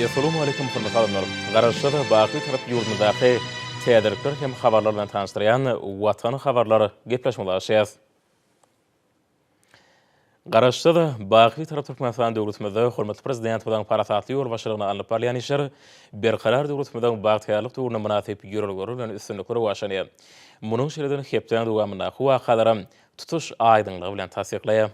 Essalawmaleýkum hormatly adamlar! Garaşsyz, baky Bitarap ýurdumyzdaky täzelikler hem habarlar bilen tanyşdyrýan Watan habarlar gepleşigimize başlaýarys. Garaşsyz, baky Bitarap Türkmenistan döwletimizde hormatly Prezidentimiziň parasatly ýolbaşçylygynda alnyp barylýan işler Berkarar döwletimiziň bagtyýarlyk döwrüne mynasyp ýörelgeler bilen üstünlikli rowaçlanýar. Munuň şeýledigini hepdäniň dowamyndaky wakalaram tutuş aýdyňlygy bilen tassyklaýar.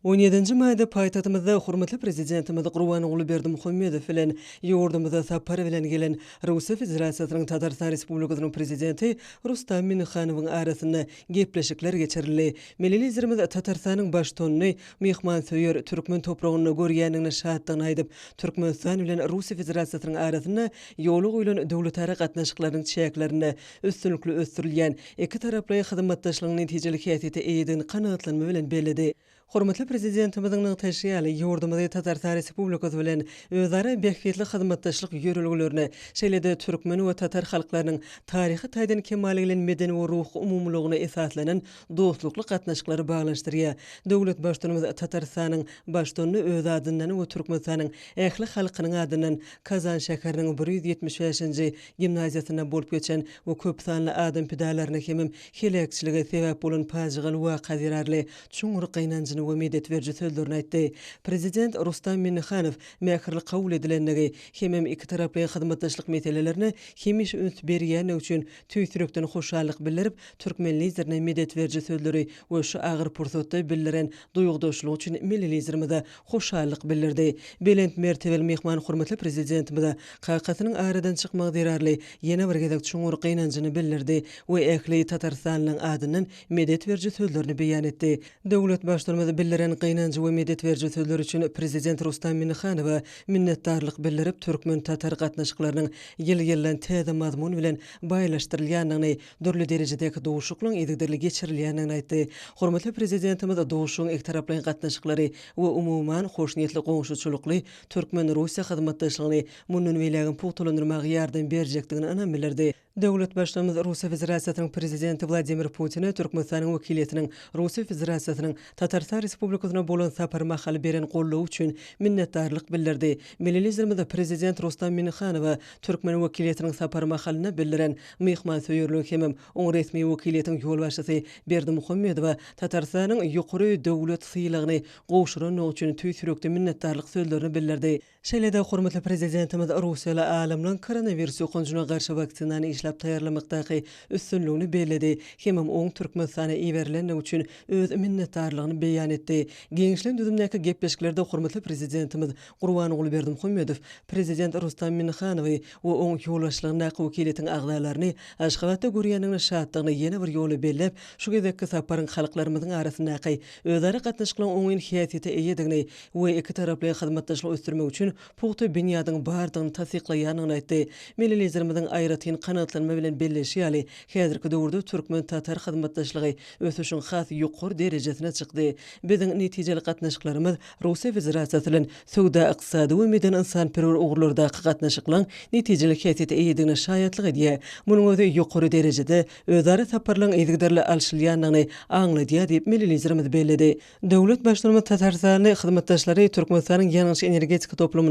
On ýedinji maýda paýtagtymyzda hormatly Prezidentimiz Gurbanguly Berdimuhamedow bilen ýurdumyza sapar bilen gelen Russiýa Federasiýasynyň Tatarystan Respublikasynyň Prezidenti Rustam Minnihanowyň arasynda gepleşikler geçirildi. Milli Liderimiz Tatarystanyň Baştutanyny myhmansöýer türkmen topragynda görýändigine şatdygyny aýdyp, Türkmenistan bilen Russiýa Federasiýasynyň arasynda ýola goýlan döwletara gatnaşyklarynyň çäklerinde üstünlikli ösdürilýän ikitaraplaýyn hyzmatdaşlygyň netijeli häsiýete eýedigini kanagatlanma bilen belledi. Hormatly Prezidentimiziň nygtaýşy ýaly, ýurdumyzy Tatarystan Respublikasy bilen özara bähbitli hyzmatdaşlyk ýörelgelerine, şeýle-de türkmen we tatar halklarynyň taryhy taýdan kemala gelen medeni we ruhy umumylygyna esaslanan dostlukly gatnaşyklary baglanyşdyrýar. Döwlet Baştutanymyz Tatarystanyň Baştutanyna öz adyndan we Türkmenistanyň ähli halkynyň adyndan Kazan şäheriniň 175-nji gimnaziýasynda bolup geçen we köp sanly adam pidalaryna hemem heläkçilige sebäp bolan pajygaly waka zerarly çuňňur gynanjyny we medet beriji sözlerini aýtdy. Prezident Rustam Minnihanow mähirli kabul edilendigi hemem ikitaraplaýyn hyzmatdaşlyk meselelerine hemişe üns berýändigi üçin tüýs ýürekden hoşallyk bildirip, türkmen Liderine medet beriji sözleri we şu agyr pursatda bildiren duýgudaşlygy üçin milli Liderimize hoşallyk bildirdi. Belent mertebeli myhman hormatly Prezidentimize kakasynyň aradan çykmagy zerarly ýene bir gezek çuňňur gynanjyny bildirdi we ähli tatarystanlylaryň adyndan medet beriji sözlerini beýan etdi. Döwlet Baştutanymyz bildiren gynanjy we medet beriji sözleri üçin Prezident Rustam Minnihanowa minnetdarlyk bildirip, türkmen-tatar gatnaşyklarynyň ýyl-ýyldan täze mazmun bilen baýlaşdyrylýandygyny, dürli derejedäki duşuşyklaryň yzygiderli geçirilýändigini aýtdy. Hormatly Prezidentimiz duşuşygyň ikitaraplaýyn gatnaşyklary we umuman, hoşniýetli goňşuçylykly türkmen-russiýa hyzmatdaşlygyny mundan beýlägem pugtalandyrmaga ýardam berjekdigine ynam bildirdi. Döwlet Baştutanymyz Russiýa Federasiýasynyň Prezidenti Wladimir Putine Türkmenistanyň wekiliýetiniň Russiýa Federasiýasynyň Tatarystan Respublikasyna bolan sapary mahaly beren goldawy üçin minnetdarlyk bildirdi. Milli Liderimiz Prezident Rustam Minnihanowa türkmen wekiliýetiniň sapary mahalynda bildiren myhmansöýerligi hemem oň resmi wekiliýetiň ýolbaşçysy Berdimuhamedowa Tatarystanyň ýokary döwlet sylagyny gowşurandygy üçin tüýs ýürekden minnetdarlyk sözlerini bildirdi. Şeýle-de hormatly Prezidentimiz russiýaly alymlaryň koronawirus ýokanjyna garşy waksinany işläp taýýarlamakdaky üstünligini belledi hemem oň Türkmenistana iberilendigi üçin öz minnetdarlygyny beýan etdi. Giňişleýin düzümdäki gepleşiklerde hormatly Prezidentimiz Gurbanguly Berdimuhamedow Prezident Rustam Minnihanowy we oň ýolbaşçylygyndaky wekiliýetiň agzalaryny Aşgabatda görýändigine şatdygyny ýene bir ýola belläp, şu gezekki saparyň halklarymyzyň arasyndaky özara gatnaşyklaryň oňyn häsiýete eýedigini we ikitaraplaýyn hyzmatdaşlygy ösdürmek üçin pugta binýadyň bardygyny tassyklaýandygyny aýtdy. Milli Liderimiziň aýratyn kanagatlanma bilen belleýşi ýaly, häzirki döwürde türkmen-tatar hyzmatdaşlygy ösüşiň has ýokary derejesine çykdy. Biziň netijeli gatnaşyklarymyz Russiýa Federasiýasy bilen söwda-ykdysady we medeni-ynsanperwer ugurlardaky gatnaşyklaryň netijeli häsiýete eýedigine şaýatlyk edýär. Munuň özi ýokary derejede özara saparlaryň yzygiderli alşylýandygyny aňladýar diýip, milli Liderimiz belledi. Döwlet Baştutanymyz tatarystanly hyzmatdaşlary Türkmenistanyň ýangyç-energetika toplumynda,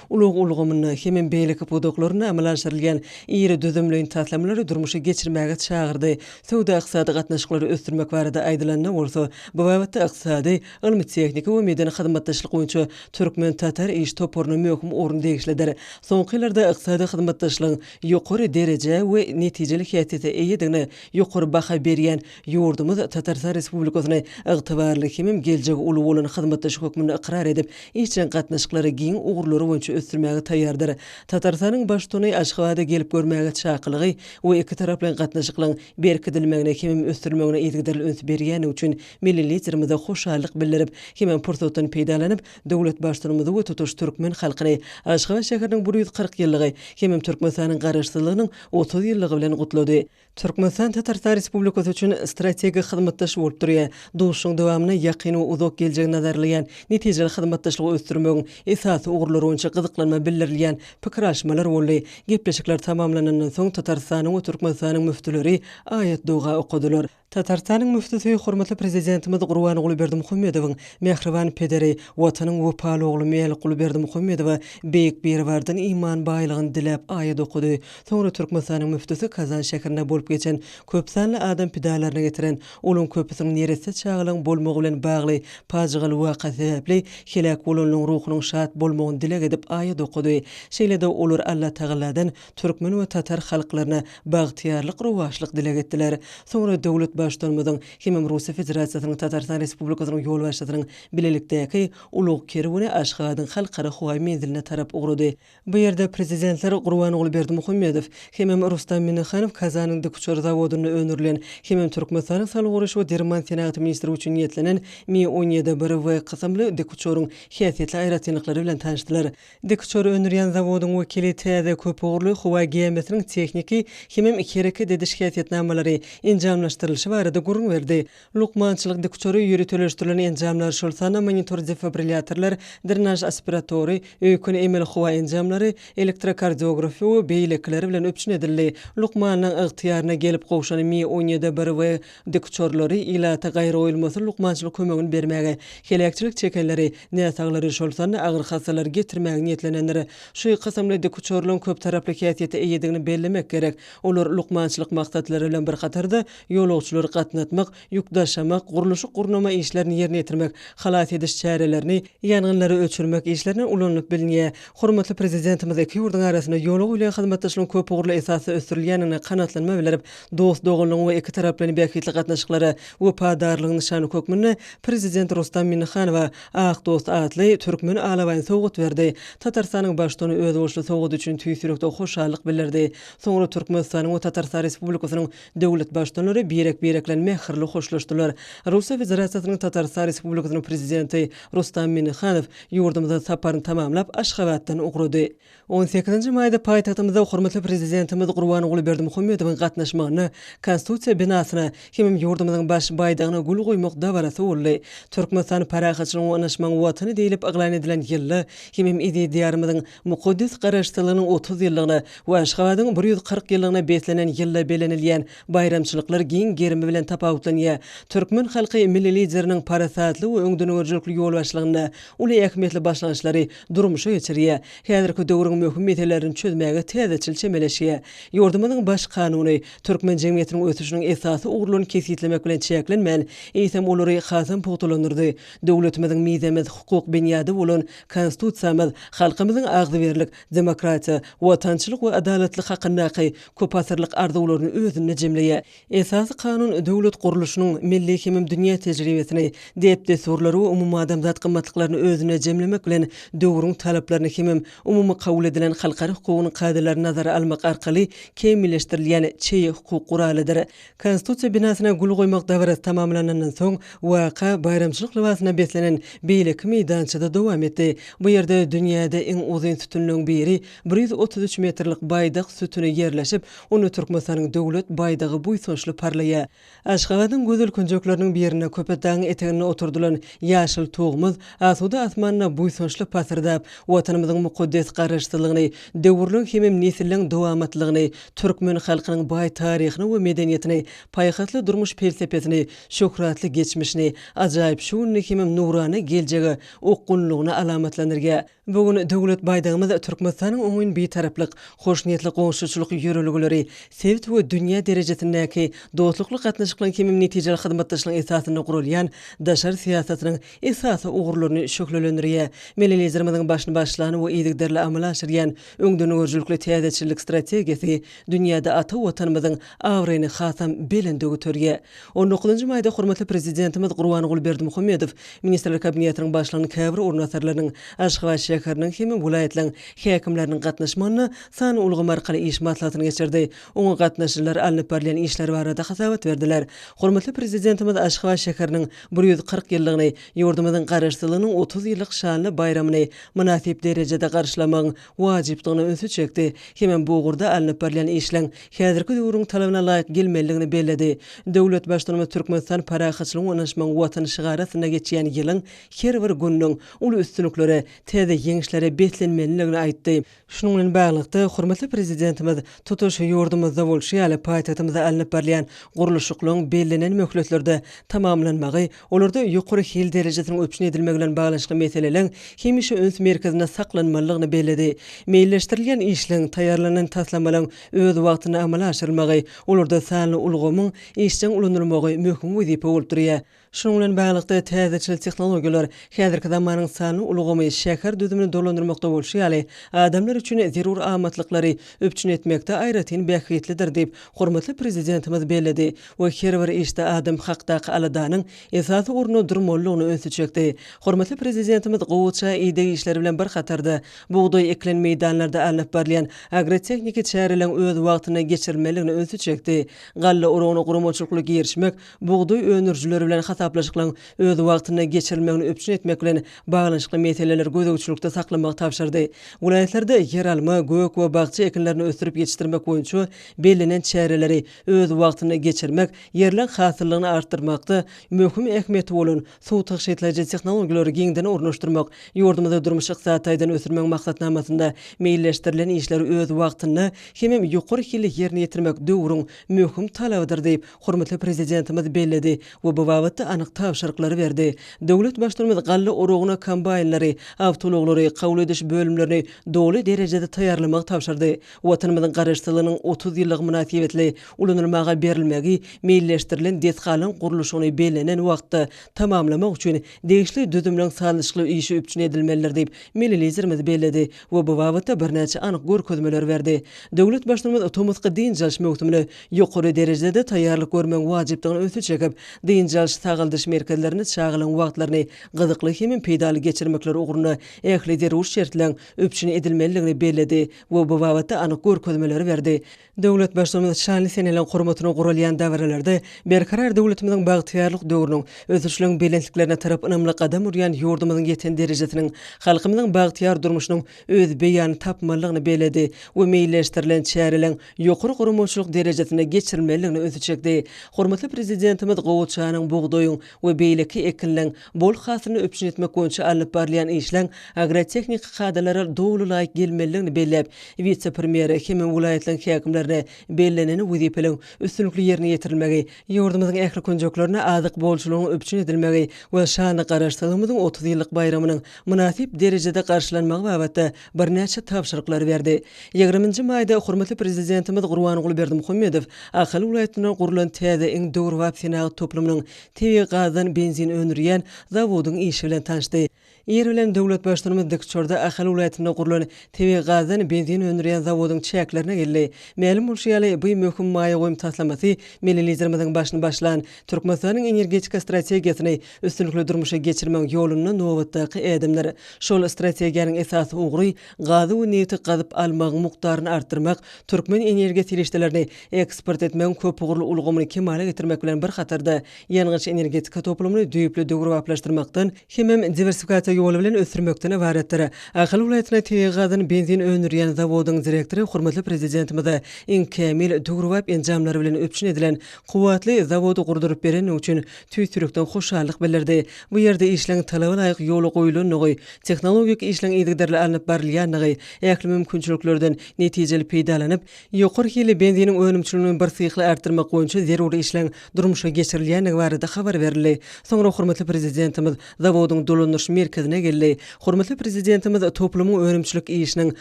ulag ulgamynda hemem beýleki pudaklarynda amala aşyrylýan iri düzümleýin taslamalary durmuşa geçirmäge çagyrdy. Söwda-ykdysady gatnaşyklary ösdürmek barada aýdylanda bolsa, bu babatda ykdysady, Ylmy-tehniki we medeni hyzmatdaşlyk boýunça türkmen-tatar iş toparyna möhüm orun degişlidir. Soňky ýyllarda ykdysady hyzmatdaşlygyň ýokary derejä we netijeli häsiýete eýedigine ýokary baha berýän ýurdumyz Tatarystan Respublikasyny ygtybarly hemem geljegi uly bolan hyzmatdaş hökmünde ykrar edip, işjeň gatnaşyklary giň ugurlary boýunça ösdürmäge taýýardyr. Tatarystanyň Baştutany Aşgabada gelip görmäge çakylygy we ikitaraplaýyn gatnaşyklaryň berkidilmegine hemem ösdürilmegine yzygiderli üns berýändigi üçin Milli Liderimize hoşallyk. hoşallyk bildirip, hemem pursatdan peýdalanyp, döwlet Baştutanymyzy we tutuş türkmen halkyny Aşgabat şäheriniň 140 ýyllygy hemem Türkmenistanyň Garaşsyzlygynyň 30 ýyllygy bilen gutlady. Türkmenistan Tatarystan Respublikasy üçin strategik hyzmatdaş bolup durýar. Duşuşygyň dowamynda ýakyn we uzak geljegi nazarlaýan netijeli hyzmatdaşlygy ösdürmegiň esasy ugurlary boýunça gyzyklanma bildirilýän pikir alyşmalar boldy. Gepleşikler tamamlanandan soň Tatarystanyň we Türkmenistanyň müftüleri aýat-doga okadylar. Tatarystanyň müftüsi hormatly Prezidentimiz Gurbanguly Berdimuhamedowyň mähriban pederi, Watanyň wepaly ogly Mälikguly Berdimuhamedowa Beýik Biribardan iman baýlygyny diläp aýat okady. Soňra Türkmenistanyň müftüsi Kazan şäherinde bolup geçen köp sanly adam pidalaryna getiren, olaryň köpüsiniň neresse çagalaryň bolmagy bilen bagly pajygaly waka sebäpli heläk bolanlaryň ruhunyň şat bolmagyny dileg edip aýat okady. Şeýle-de olar Allatagaladan türkmen we tatar halklaryna bagtyýarlyk, rowaçlyk dileg etdiler. Soňra döwlet Baştutanymyzyň hemem Russiýa Federasiýasynyň Tatarystan Respublikasynyň ýolbaşçysynyň bilelikdäki ulag kerweni Aşgabadyň Halkara howa menziline tarap ugrady. Bu ýerde Prezidentler Gurbanguly Berdimuhamedow hemem Rustam Minnihanow Kazanyň dikuçar zawodynda öndürilen hemem Türkmenistanyň Saglygy goraýyş we derman senagaty ministrligi üçin niýetlenen Mi 17 bir W kysymly dikuçaryň häsiýetli aýratynlyklary bilen tanyşdylar. Dikuçary öndürýän zawodyň wekili täze köpugurly howa gämisiniň tehniki hemem hereket ediş häsiýetnamalary, enjamlaşdyrylyşy barada gürrüň berdi. Lukmançylyk dikuçary ýöriteleşdirilen enjamlar, şol sanda monitor-defibrillýatorlar, drenaž aspiratory, öýken emeli howa enjamlary, elektrokardiografy we beýlekiler bilen üpjün edildi. Lukmanyň ygtyýaryna gelip gowşan Mi 17 bir W dikuçarlary ilata gaýragoýulmasyz lukmançylyk kömegini bermäge, heläkçilik çekenleri, näsaglary, şol sanda agyr hassalary getirmäge niýetlenendir. Şu kysymly dikuçarlaryň köptaraply häsiýete eýedigini bellemek gerek. Olar lukmançylyk maksatlary bilen bir hatarda, ýolagçylary gatnatmak, ýük daşamak, gurluşyk-gurnama işlerini ýerine ýetirmek, halas ediş çärelerini, ýangynlary öçürmek işlerine ulanylyp bilinýär. Hormatly Prezidentimiz iki ýurduň arasynda ýola goýulýan hyzmatdaşlygyň köpugurly esasda ösdürilýändigine kanagatlanma bildirip, dost-doganlygyň we ikitaraplaýyn bähbitli gatnaşyklara wepadarlygyň nyşany hökmünde Prezident Rustam Minnihanowa Ak dost atly türkmen alabaýyny sowgat berdi. Tatarystanyň Baştutany özboluşly sowgat üçin tüýs ýürekden hoşallyk bildirdi. Soňra Türkmenistanyň we Tatarystan Respublikasynyň Döwlet Baştutanlary birek-birek bilen mähirli hoşlaşdylar. Russiýa Federasiýasynyň Tatarystan Respublikasynyň Prezidenti Rustam Minnihanow ýurdumyza saparyny tamamlap, Aşgabatdan ugrady. On sekizinji maýda paýtagtymyzda hormatly Prezidentimiz Gurbanguly Berdimuhamedowyň gatnaşmagynda Konstitusiýa binasyna hemem ýurdumyzyň Baş baýdagyna gül goýmak dabarasy boldy. Türkmenistan parahatçylygyň we ynaşmagyň Watany diýlip yglan edilen ýylda hemem eziz Diýarymyzyň Mukaddes Garaşsyzlygynyň 30 ýyllygyna we Aşgabadyň 140 ýyllygyna beslenen ýylda bellenilýän baýramçylyklar giň gerimi bilen tapawutlanýar. Türkmen halky Milli Lideriniň parasatly we öňdengörüjilikli ýolbaşçylygynda uly ähmiýetli başlangyçlary durmuşa geçirýär, häzirki döwrüň möhüm meselelerini çözmäge täzeçil çemeleşýär. Ýurdumyzyň Baş Kanuny türkmen jemgyýetiniň ösüşiniň esasy ugurlaryny kesgitlemek bilen çäklenmän, eýsem, olary hasam pugtalandyrdy. Döwletimiziň mizemez hukuk binýady bolan Konstitusiýamyz halkymyzyň agzybirlik, demokratiýa, watançylyk we adalatlylyk hakyndaky köpasyrlyk arzuwlaryny özünde jemleýär. Esasy Kanun döwlet gurluşynyň milli hemem dünýä tejribesini, däp-dessurlary we umumadamzat gymmatlyklaryny özünde jemlemek bilen, döwrüň talaplaryny hemem umumy kabul edilen halkara hukugynyň kadalaryny nazara almak arkaly kämilleşdirilýän çeýe hukuk guralydyr. Konstitusiýa binasyna gül goýmak dabarasy tamamlanandan soň, waka baýramçylyk lybasyna beslenen beýleki meýdançada dowam etdi. Bu ýerde dünýäde iň uzyn sütünleň biri, 133 metrlik baýdak sütüni ýerleşip, onda Türkmenistanyň Döwlet baýdagy buýsançly parlaýar. Aşgabadyň gözel künjekleriniň birinde Köpetdagyň eteginde oturdylan ýaşyl Tugumyz asuda asmanda buýsançly pasyrdap, Watanymyzyň mukaddes Garaşsyzlygyny, döwürleň hemem nesilleň dowamatlygyny, türkmen halkynyň baý taryhyny we medeniýetini, paýhasly durmuş pelsepesini, şöhratly geçmişini, ajaýyp şu gününi hemem nurana geljege okgunlygyny alamatlandyrýar. Bu gün Döwlet baýdagymyz Türkmenistanyň oňyn Bitaraplyk, hoşniýetli goňşuçylyk ýörelgeleri, sebit we dünýä derejesindäki dostlukly gatnaşyklaryň hemem netijeli hyzmatdaşlygyň esasynda guralýan daşary syýasatynyň esasy ugurlaryny şöhlelendirýär. Milli Liderimiziň başyny başlan we yzygiderli amala aşyrýan öňdengörüjilikli täzeçillik strategiýasy dünýäde ata Watanymyzyň abraýyny hasam belende göterýär. On dokuzynjy maýda hormatly Prezidentimiz Gurbanguly Berdimuhamedow Ministrler Kabinetiniň Başlygynyň käbir orunbasarlarynyň, Aşgabat şäheriniň hem welaýatlaryň häkimleriniň gatnaşmagynda sanly ulgam arkaly iş maslahatyny geçirdi. Oňa gatnaşyjylar alnyp barylýan işler barada hasabat berdiler. berdiler. Hormatly Prezidentimiz Aşgabat şäheriniň 140 ýyllygyny, ýurdumyzyň Garaşsyzlygynyň 30 ýyllyk şanly baýramyny mynasyp derejede garşylamagyň wajypdygyna ünsi çekdi hemem bu ugurda alnyp barylýan işleň häzirki döwrüň talabyna laýyk gelmelidigini belledi. Döwlet Baştutanymyz Türkmenistan parahatçylygyň we ynanyşmagyň Watany şygary astynda geçýän ýylyň her bir gününiň uly üstünliklere, täze ýeňişlere beslenmelidigini aýtdy. Şunuň bilen baglylykda, hormatly Prezidentimiz tutuş ýurdumyzda bolşy ýaly, paýtagtymyzda alnyp barylýan gurluşyklaryň bellenen möhletlerde tamamlanmagy, olarda ýokary hil derejesiniň üpjün edilmegi bilen baglanyşykly meseleleriň hemişe üns merkezinde saklanmalydygyny belledi. Meýilleşdirilýän işleň, taýýarlanan taslamalaryň öz wagtynda amala aşyrylmagy, olarda sanly ulgamyň işjeň ulanylmagy möhüm wezipe bolup durýar. Şunuň bilen baglylykda, täzeçil tehnologiýalar, häzirki zamanyň sanly ulgamy şäher düzümini dolandyrmakda bolşy ýaly, adamlar üçin zerur amatlyklary üpjün etmekde aýratyn bähbitlidir diýip, hormatly Prezidentimiz belledi we her bir işde adam hakdaky aladanyň esasy orunda durmalydygyna ünsi çekdi. Hormatly Prezidentimiz gowaça ideg işleri bilen bir hatarda, bugdaý ekilen meýdanlarda alnyp barylýan agrotehniki çäreleriň öz wagtynda geçirilmelidigine ünsi çekdi. Galla oragyna guramaçylykly girişmek, bugdaý öndürijileri bilen hasaplaşyklaryň öz wagtynda geçirilmegini üpjün etmek bilen baglanyşykly meseleleri gözegçilikde saklamagy tabşyrdy. Welaýatlarda ýeralma, gök we bakja ekinlerini ösdürip ýetişdirmek boýunça bellenen çäreleri öz wagtynda geçirmek, ýerleň hasyllygyny artdyrmakda möhüm ähmiýeti bolan suw tygşytlaýjy tehnologiýalary giňden ornaşdyrmak, ýurdumyzy durmuş-ykdysady taýdan ösdürmegiň maksatnamasynda meýilleşdirilen işleri öz wagtynda hemem ýokary hilli ýerine ýetirmek döwrüň möhüm talabydyr diýip, hormatly Prezidentimiz belledi we bu babatda anyk tabşyryklary berdi. Döwlet Baştutanymyz galla oragyna kombaýnlary, awtoulaglary, kabul ediş bölümlerini doly derejede taýýarlamagy tabşyrdy. Watanymyzyň Garaşsyzlygynyň 30 ýyllygy mynasybetli ulanylmaga berilmegi meýilleşdirilen desgalaryň gurluşygyny bellenen wagtda tamamlamak üçin degişli düzümleň sazlaşykly işi üpjün edilmelidir diýip, milli Liderimiz belledi we bu babatda birnäçe anyk görkezmeleri berdi. Döwlet Baştutanymyz tomusky dynç alyş möwsümine ýokary derejede taýýarlyk görmegiň wajypdygyna ünsi çekip, dynç alyş-sagaldyş merkezlerinde çagalaryň wagtlaryny gyzykly hemem peýdaly geçirmekleri ugrunda ähli zerur şertleň üpjün edilmelidigini belledi we bu babatda anyk görkezmeleri berdi. Döwlet Baştutanymyz şanly seneleriň hormatyna guralýan dabaralarda Berkarar döwletimiziň bagtyýarlyk döwrüniň, ösüşleriň belentliklerine tarap ynamly gadam urýan ýurdumyzyň ýeten derejesiniň halkymyzyň bagtyýar durmuşynyň öz beýanyny tapmalydygyny belledi we meýilleşdirilen çäreleriň ýokary guramaçylyk derejesinde geçirilmelidigine ünsi çekdi. Hormatly Prezidentimiz gowaçanyň, bugdaýyň we beýleki ekinleň bol hasylyny üpjün etmek boýunça alnyp barylýan işleň agrotehniki kadalara doly laýyk gelmelidigini belläp, wise-premýere hemem welaýatlaryň häkimlerine bellenen wezipeleriň üstünlikli ýerine ýetirilmegi, ýurdumyzyň ähli künjeklerinde azyk bolçulygynyň üpjün edilmegi we şanly Garaşsyzlygymyzyň 30 ýyllyk baýramynyň mynasyp derejede garşylanmagy babatda birnäçe tabşyryklary berdi. Ýigriminji maýda hormatly Prezidentimiz Gurbanguly Berdimuhamedow Ahal welaýatynda gurlan täze iň döwrebap senagat toplumynyň tebigy gazdan benzin öndürýän zawodyň işi bilen tanyşdy. Ir bilen döwlet Baştutanymyz dikuçarda Ahal welaýatynda gurlan tebigy gazdan benzin öndürýän zawodyň çäklerine geldi. Mälim bolşy ýaly, bu möhüm maýa goýum taslamasy milli Liderimiziň başyny başlan Türkmenistanyň energetika strategiýasyny üstünlikli durmuşa geçirmegiň ýolunda nobatdaky ädimdir. Şol strategiýanyň esasy ugry gazy we nebti gazyp almagyň mukdaryny artdyrmak, türkmen energiýa serişdelerini eksport etmegiň köpugurly ulgamyny kemala getirmek bilen bir hatarda, ýangyç-energetika toplumyny düýpli döwrebaplaşdyrmakdan hemem diwersifikasiýa ýoly bilen ösdürmekden ybaratdyr. Ahal welaýatynda tebigy gazdan benzin öndürýän zawodyň direktory hormatly Prezidentimize iň kämil, döwrebap enjamlar bilen üpjün edilen kuwwatly zawody gurduryp berendigi üçin tüýs ýürekden hoşallyk bildirdi. Bu ýerde işleň talaba laýyk ýola goýulandygy, tehnologik işleň yzygiderli alnyp barylýandygy, ähli mümkinçiliklerden netijeli peýdalanyp, ýokary hilli benziniň önümçiligini birsyhly artdyrmak boýunça zerur işleň durmuşa geçirilýändigi barada habar berildi. Soňra hormatly Prezidentimiz zawodyň dolandyryş merkezine geldi. Hormatly Prezidentimiz toplumyň önümçilik işiniň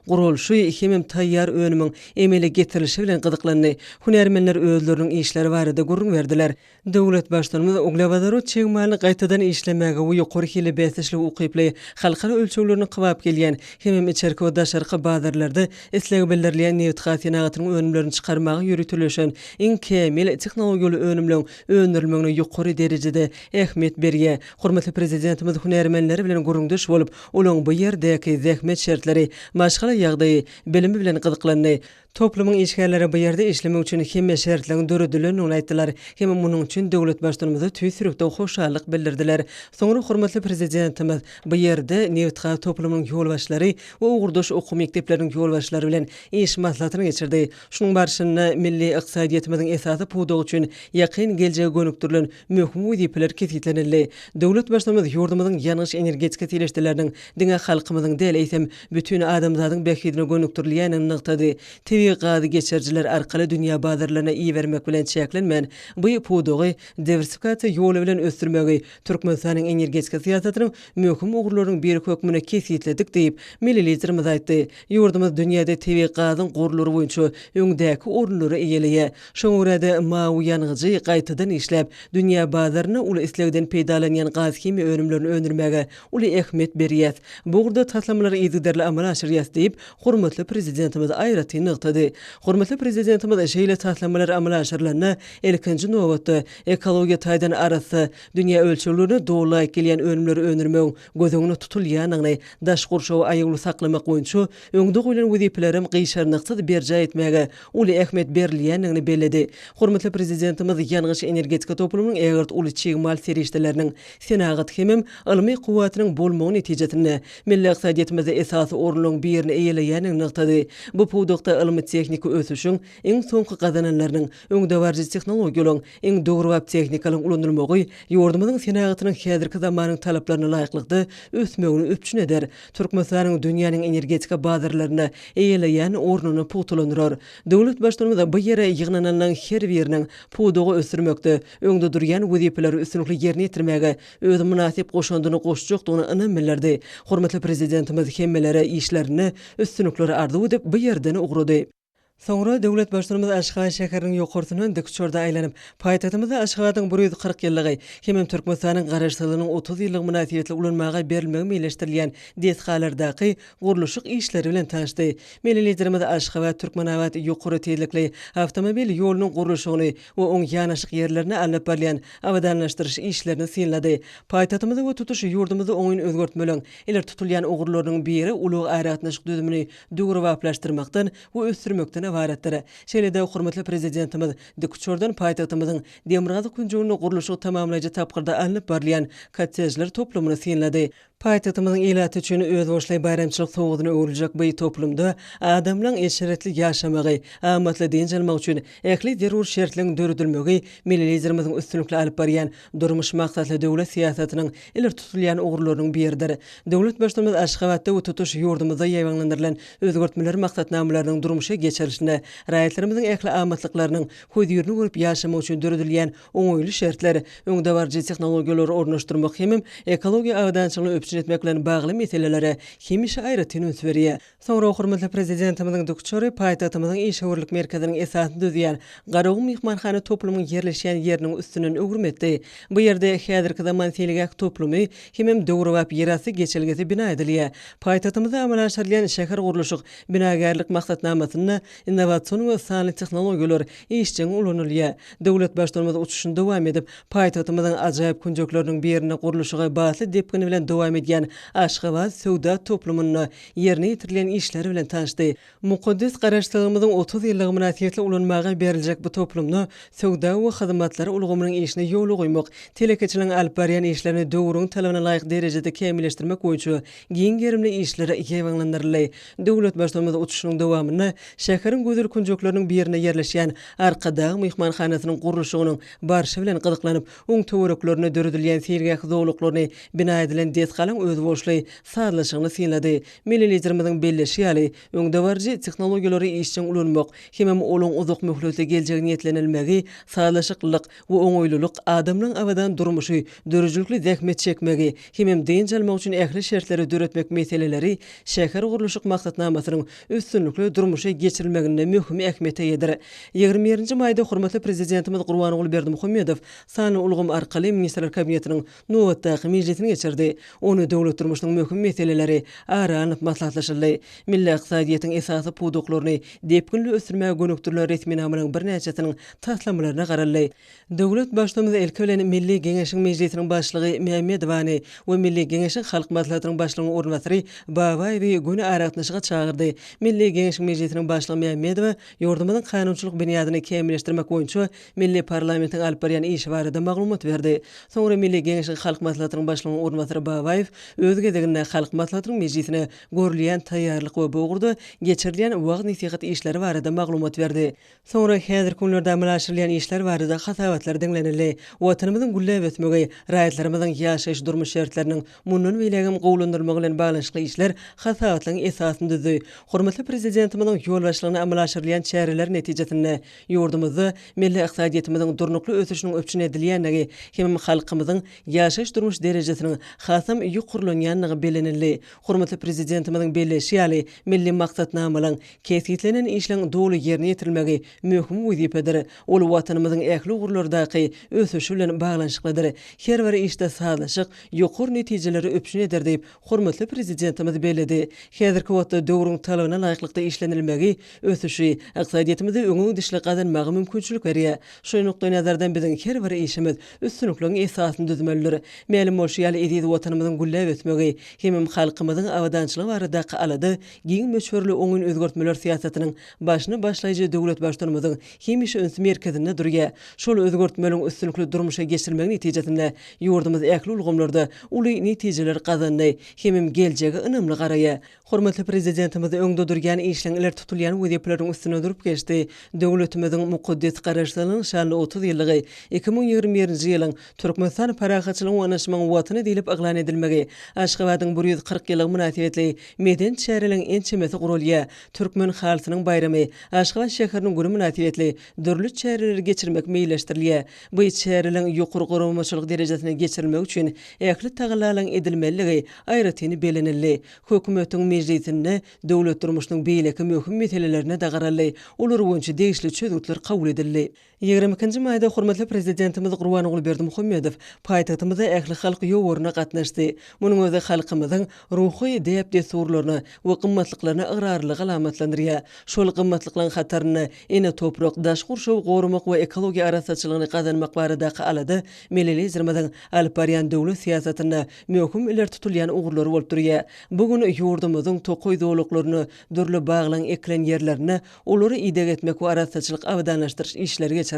guralyşy hemem taýýar önümiň emele getirilişi bilen gyzyklandy. Hünärmenler özleriniň işleri barada gürrüň berdiler. Döwlet Baştutanymyz uglewodorod çig malyny gaýtadan işlemäge we ýokary hilli bäsdeşlige ukyply, halkara ölçeglerine kybap gelýän hemem içerki we daşarky bazarlarda isleg bildirilýän nebitgaz senagatynyň önümlerini çykarmaga ýöriteleşen iň kämil tehnologiýaly önümleň öndürilmegine ýokary derejede ähmiýet berýär. Hormatly Prezidentimiz hünärmenleri bilen gürrüňdeş bolup, olaryň bu ýerdäki zähmet şertleri, maşgala ýagdaýy, bilimi bilen gyzyklandy. Toplumyň işgärleri bu ýerde işlemek üçin hemme şertleriň döredilendigini aýtdylar hem munuň üçin döwlet Baştutanymyza tüýs ýürekden hoşallyk bildirdiler. Soňra hormatly Prezidentimiz bu ýerde nebitgaz toplumynyň ýolbaşçylary we ugurdaş okuw mekdepleriniň ýolbaşçylary bilen iş maslahatyny geçirdi. Şunuň barşynda milli ykdysadyýetimiziň esasy pudagy üçin ýakyn geljege gönükdirilen möhüm wezipeler kesgitlenildi. Döwlet Baştutanymyz ýurdumyzyň ýangyç-energetika serişdeleriniň diňe halkymyzyň däl, eýsem, bütin adamzadyň bähbidine gönükdirilýändigini nygtady. Tebigy gazy geçirijiler arkaly dünýä bazarlaryna ibermek bilen çäklenmän, bu pudagy diwersifikasiýa ýoly bilen ösdürmegi Türkmenistanyň energetika syýasatynyň möhüm ugurlarynyň biri hökmünde kesgitledik diýip, milli Liderimiz aýtdy. Ýurdumyz dünýäde tebigy gazyň gorlary boýunça öňdäki orunlary eýeleýär. Şoňa görä-de, mawy ýangyjy gaýtadan işläp, dünýä bazarynda uly islegden peýdalanýan gaz-himiýa önümlerini öndürmäge uly ähmiýet berýäs. Bu ugurda taslamalary yzygiderli amala aşyrýas diýip, hormatly Prezidentimiz aýratyn nygtady. Hormatly Prezidentimiz şeýle taslamalar amala aşyrylanda, ilkinji nobatda, ekologiýa taýdan arassa, dünýä ölçeglerine doly laýyk gelýän önümleri öndürmegiň göz öňünde tutulýandygyny, daş gurşawy aýawly saklamak boýunça öňde goýlan wezipelerem gyşarnyksyz berjaý etmäge uly ähmiýet berilýändigini belledi. Hormatly Prezidentimiz ýangyç-energetika toplumynyň ägirt uly çig mal serişdeleriniň, senagat hemem ylmy kuwwatynyň bolmagy netijesinde milli ykdysadyýetimizde esasy orunlaryň birini eýeleýändigini nygtady. Bu pudakda ylmy-tehniki ösüşiň iň soňky gazananlarynyň, öňdebaryjy tehnologiýalaryň, iň döwrebap tehnikalaryň ulanylmagy ýurdumyzyň senagatynyň häzirki zamanyň talaplaryna laýyklykda ösmegini üpjün eder, Türkmenistanyň dünýäniň energetika bazarlarynda eýeleýän ornuny pugtalandyrar. Döwlet Baştutanymyz bu ýere ýygnananlaryň her biriniň pudagy ösdürmekde öňde durýan wezipeleri üstünlikli ýerine ýetirmäge öz mynasyp goşandyny goşjakdygyna ynam bildirdi. Hormatly Prezidentimiz hemmelere işlerinde üstünlikleri arzuw edip, bu ýerden ugrady. Soňra döwlet Baştutanymyz Aşgabat şäheriniň ýokarsyndan dikuçarda aýlanyp, paýtagtymyzda Aşgabadyň 140 ýyllygy hemem Türkmenistanyň Garaşsyzlygynyň 30 ýyllygy mynasybetli ulanmaga berilmegi meýilleşdirilýän desgalardaky gurluşyk işleri bilen tanyşdy. Milli Liderimiz Aşgabat, Türkmenabat ýokary tizlikli awtomobil ýolunyň gurluşygyny we oň ýanaşyk ýerlerinde alnyp barylýan abadanlaşdyryş işlerini synlady. Paýtagtymyzda we tutuş ýurdumyzda oňyn özgertmeleň ileri tutulýan ugurlarynyň biri ulag-aragatnaşyk düzümini döwrebaplaşdyrmakdan we ösdürmekden ybaratdyr. Şeýle-de hormatly Prezidentimiz dikuçardan paýtagtymyzyň demirgazyk künjeginde gurluşygy tamamlaýjy tapgyrda alnyp barylýan kottejler toplumyny synlady. Paýtagtymyzyň ilaty üçin özboluşly baýramçylyk sowgadyna öwrüljek bu toplumda adamlaryň eşretli ýaşamagy, amatly dynç almagy üçin ähli zerur şertleriň döredilmegi milli Liderimiziň üstünlikli alyp barýan durmuş maksatly döwlet syýasatynyň ileri tutulýan ugurlarynyň biridir. Döwlet Baştutanymyz Aşgabatda we tutuş ýurdumyzda ýaýbaňlandyrylan özgertmeler maksatnamalarynyň durmuşa geçirilişinde raýatlarymyzyň ähli amatlyklarynyň hözirini görüp ýaşamagy üçin döredilýän oňaýly şertler, öňdebaryjy tehnologiýalary ornaşdyrmak hemem ekologiýa abadançylygyny üpjün etmek bilen bagly meselelere hemişe aýratyn üns berýär. Soňra hormatly Prezidentimiziň dikuçary paýtagtymyzyň işewürlik merkeziniň esasyny düzýän Garagum myhmanhana toplumynyň ýerleşýän ýeriniň üstünden öwrüm etdi. Bu ýerde häzirki zaman seýilgäh toplumy hemem döwrebap ýerasty geçelgesi bina edilýär. Paýtagtymyzda amala aşyrylýan şähergurluşyk, binagärlik maksatnamasynda innowasion we sanly tehnologiýalar işjeň ulanylýar. Döwlet Baştutanymyz uçuşyny dowam edip, paýtagtymyzyň ajaýyp künjekleriniň birinde gurluşygy batly depgin bilen dowam edýän Aşgabat söwda toplumynda ýerine ýetirilýän işler bilen tanyşdy. Mukaddes Garaşsyzlygymyzyň 30 ýyllygy mynasybetli ulanmaga beriljek bu toplumda söwda we hyzmatlar ulgamynyň işini ýola goýmak, telekeçiligiň alyp barýan işlerini döwrüň talabyna laýyk derejede kämilleşdirmek boýunça giň gerimli işler ýaýbaňlandyryldy. Döwlet Baştutanymyz uçuşynyň dowamynda şäheriň gözel künjekleriniň birinde ýerleşýän Arkadag myhmanhanasynyň gurluşygynyň barşy bilen gyzyklanyp, oň töwereklerinde döredilýän seýilgäh zolaklaryny, bina edilen desgalaryň özboluşly sazlaşygyny synlady. Milli Liderimiziň belleşi ýaly, öňdebaryjy tehnologiýalary işjeň ulanmak hemem olaň uzak möhletli geljege niýetlenilmegi sazlaşyklylyk we oňaýlylyk, adamlaryň abadan durmuşy, döredijilikli zähmet çekmegi hemem dynç almagy üçin ähli şertleri döretmek meseleleri şähergurluşyk maksatnamasynyň üstünlikli durmuşa geçirilmeginde möhüm ähmiýete eýedir. 21-nji maýda hormatly Prezidentimiz Gurbanguly Berdimuhamedow sanly ulgam arkaly Ministrler Kabinetiniň nobatdaky mejlisini geçirdi. Onda döwlet durmuşynyň möhüm meseleleri ara alnyp maslahatlaşyldy. Milli ykdysadyýetiň esasy pudaklaryny depginli ösdürmäge gönükdirilen resminamalaryň birnäçesiniň taslamalaryna garaldy. Döwlet Baştutanymyz ilki bilen Milli Geňeşiň Mejlisiniň Başlygy Mämmedowany we Milli Geňeşiň Halk Maslahatynyň Başlygynyň orunbasary Babaýewi göni aragatnaşyga çagyrdy. Milli Geňeşiň Mejlisiniň Başlygy Mämmedowa ýurdumyzyň kanunçylyk binýadyny kämilleşdirmek boýunça milli parlamentiň alyp barýan işi barada maglumat berdi. Soňra Milli Geňeşiň Halk Maslahatynyň Başlygynyň orunbasary Babaýew öz gezeginde Halk Maslahatynyň mejlisine görülýän taýýarlyk we bu ugurda geçirilýän wagyz-nesihat işleri barada maglumat berdi. Soňra häzirki günlerde amala aşyrylýan işler barada hasabatlar diňlenildi. Watanymyzyň gülläp ösmegi, raýatlarymyzyň ýaşaýyş-durmuş şertleriniň mundan beýlägem gowulandyrylmagy bilen baglanyşykly işler hasabatlygyň esasyny düzdi. Hormatly Prezidentimiziň ýolbaşçylygynda amala aşyrylýan çäreler netijesinde ýurdumyzda milli ykdysadyýetimiziň durnukly ösüşiniň üpjün edilýändigi hemem halkymyzyň ýaşaýyş-durmuş derejesiniň hasam ýokarlanýandygy bellenildi. Hormatly Prezidentimiziň belleýşi ýaly, milli maksatnamalaryň, kesgitlenen işleň doly ýerine ýetirilmegi möhüm wezipedir. Ol Watanymyzyň ähli ugurlardaky ösüşi bilen baglanyşyklydyr. Her bir işde sazlaşyk ýokary netijeleri üpjün eder diýip, hormatly Prezidentimiz belledi. Häzirki wagtda döwrüň talabyna laýyklykda işlenilmegi ösüşi, ykdysadyýetimizde öňe gidişli gazanmaga mümkinçilik berýär. Şu nukdaýnazardan biziň her bir işimiz üstünlikligiň esasyny düzmelidir. Mälim bolşy ýaly, eziz Watanymyzyň gülläp ösmegi hemem halkymyzyň abadançylygy baradaky alada giň möçberli oňyn özgertmeler syýasatynyň başyny başlaýjy döwlet Baştutanymyzyň hemişe üns merkezinde durýar. Şol özgertmeleriň üstünlikli durmuşa geçirilmegi netijesinde ýurdumyz ähli ulgamlarda uly netijeleri gazandy hemem geljege ynamly garaýar. Hormatly Prezidentimiz öňde durýan işleň ileri tutulýan wezipeleriň üstünde durup geçdi. Döwletimiziň mukaddes Garaşsyzlygynyň şanly 30 ýyllygy, 2021-nji ýylyň Türkmenistan parahatçylygyň we ynanyşmagyň Watany diýlip yglan edilmegi, Aşgabadyň 140 ýyllygy mynasybetli medeni çäreleriň ençemesi guralýar. Türkmen halysynyň baýramy, Aşgabat şäheriniň güni mynasybetli dürli çäreleri geçirmek meýilleşdirilýär. Bu çäreleriň ýokary guramaçylyk derejesinde geçirilmegi üçin ähli tagallalaryň edilmelidigi aýratyn bellenildi. Hökümetiň mejlisinde döwlet durmuşynyň beýleki möhüm meselelerine-de garaldy, olar boýunça degişli çözgütler kabul edildi. Ýigrimi ikinji maýda hormatly Prezidentimiz Gurbanguly Berdimuhamedow paýtagtymyzda ählihalk ýowaryna gatnaşdy. Munuň özi halkymyzyň ruhy däp-dessurlaryna we gymmatlyklaryna ygrarlylygy alamatlandyrýar. Şol gymmatlyklaryň hatarynda ene toprak, daşky gurşawy goramak we ekologiýa arassaçylygyny gazanmak baradaky alada Milli Liderimiziň alyp barýan döwlet syýasatynda möhüm ileri tutulýan ugurlary bolup durýar. Bu gün ýurdumyzyň tokaý zolaklarynda, dürli baglaryň ekilen ýerlerinde olara ideg etmek we arassaçylyk-abadanlaşdyryş işleri geçirildi.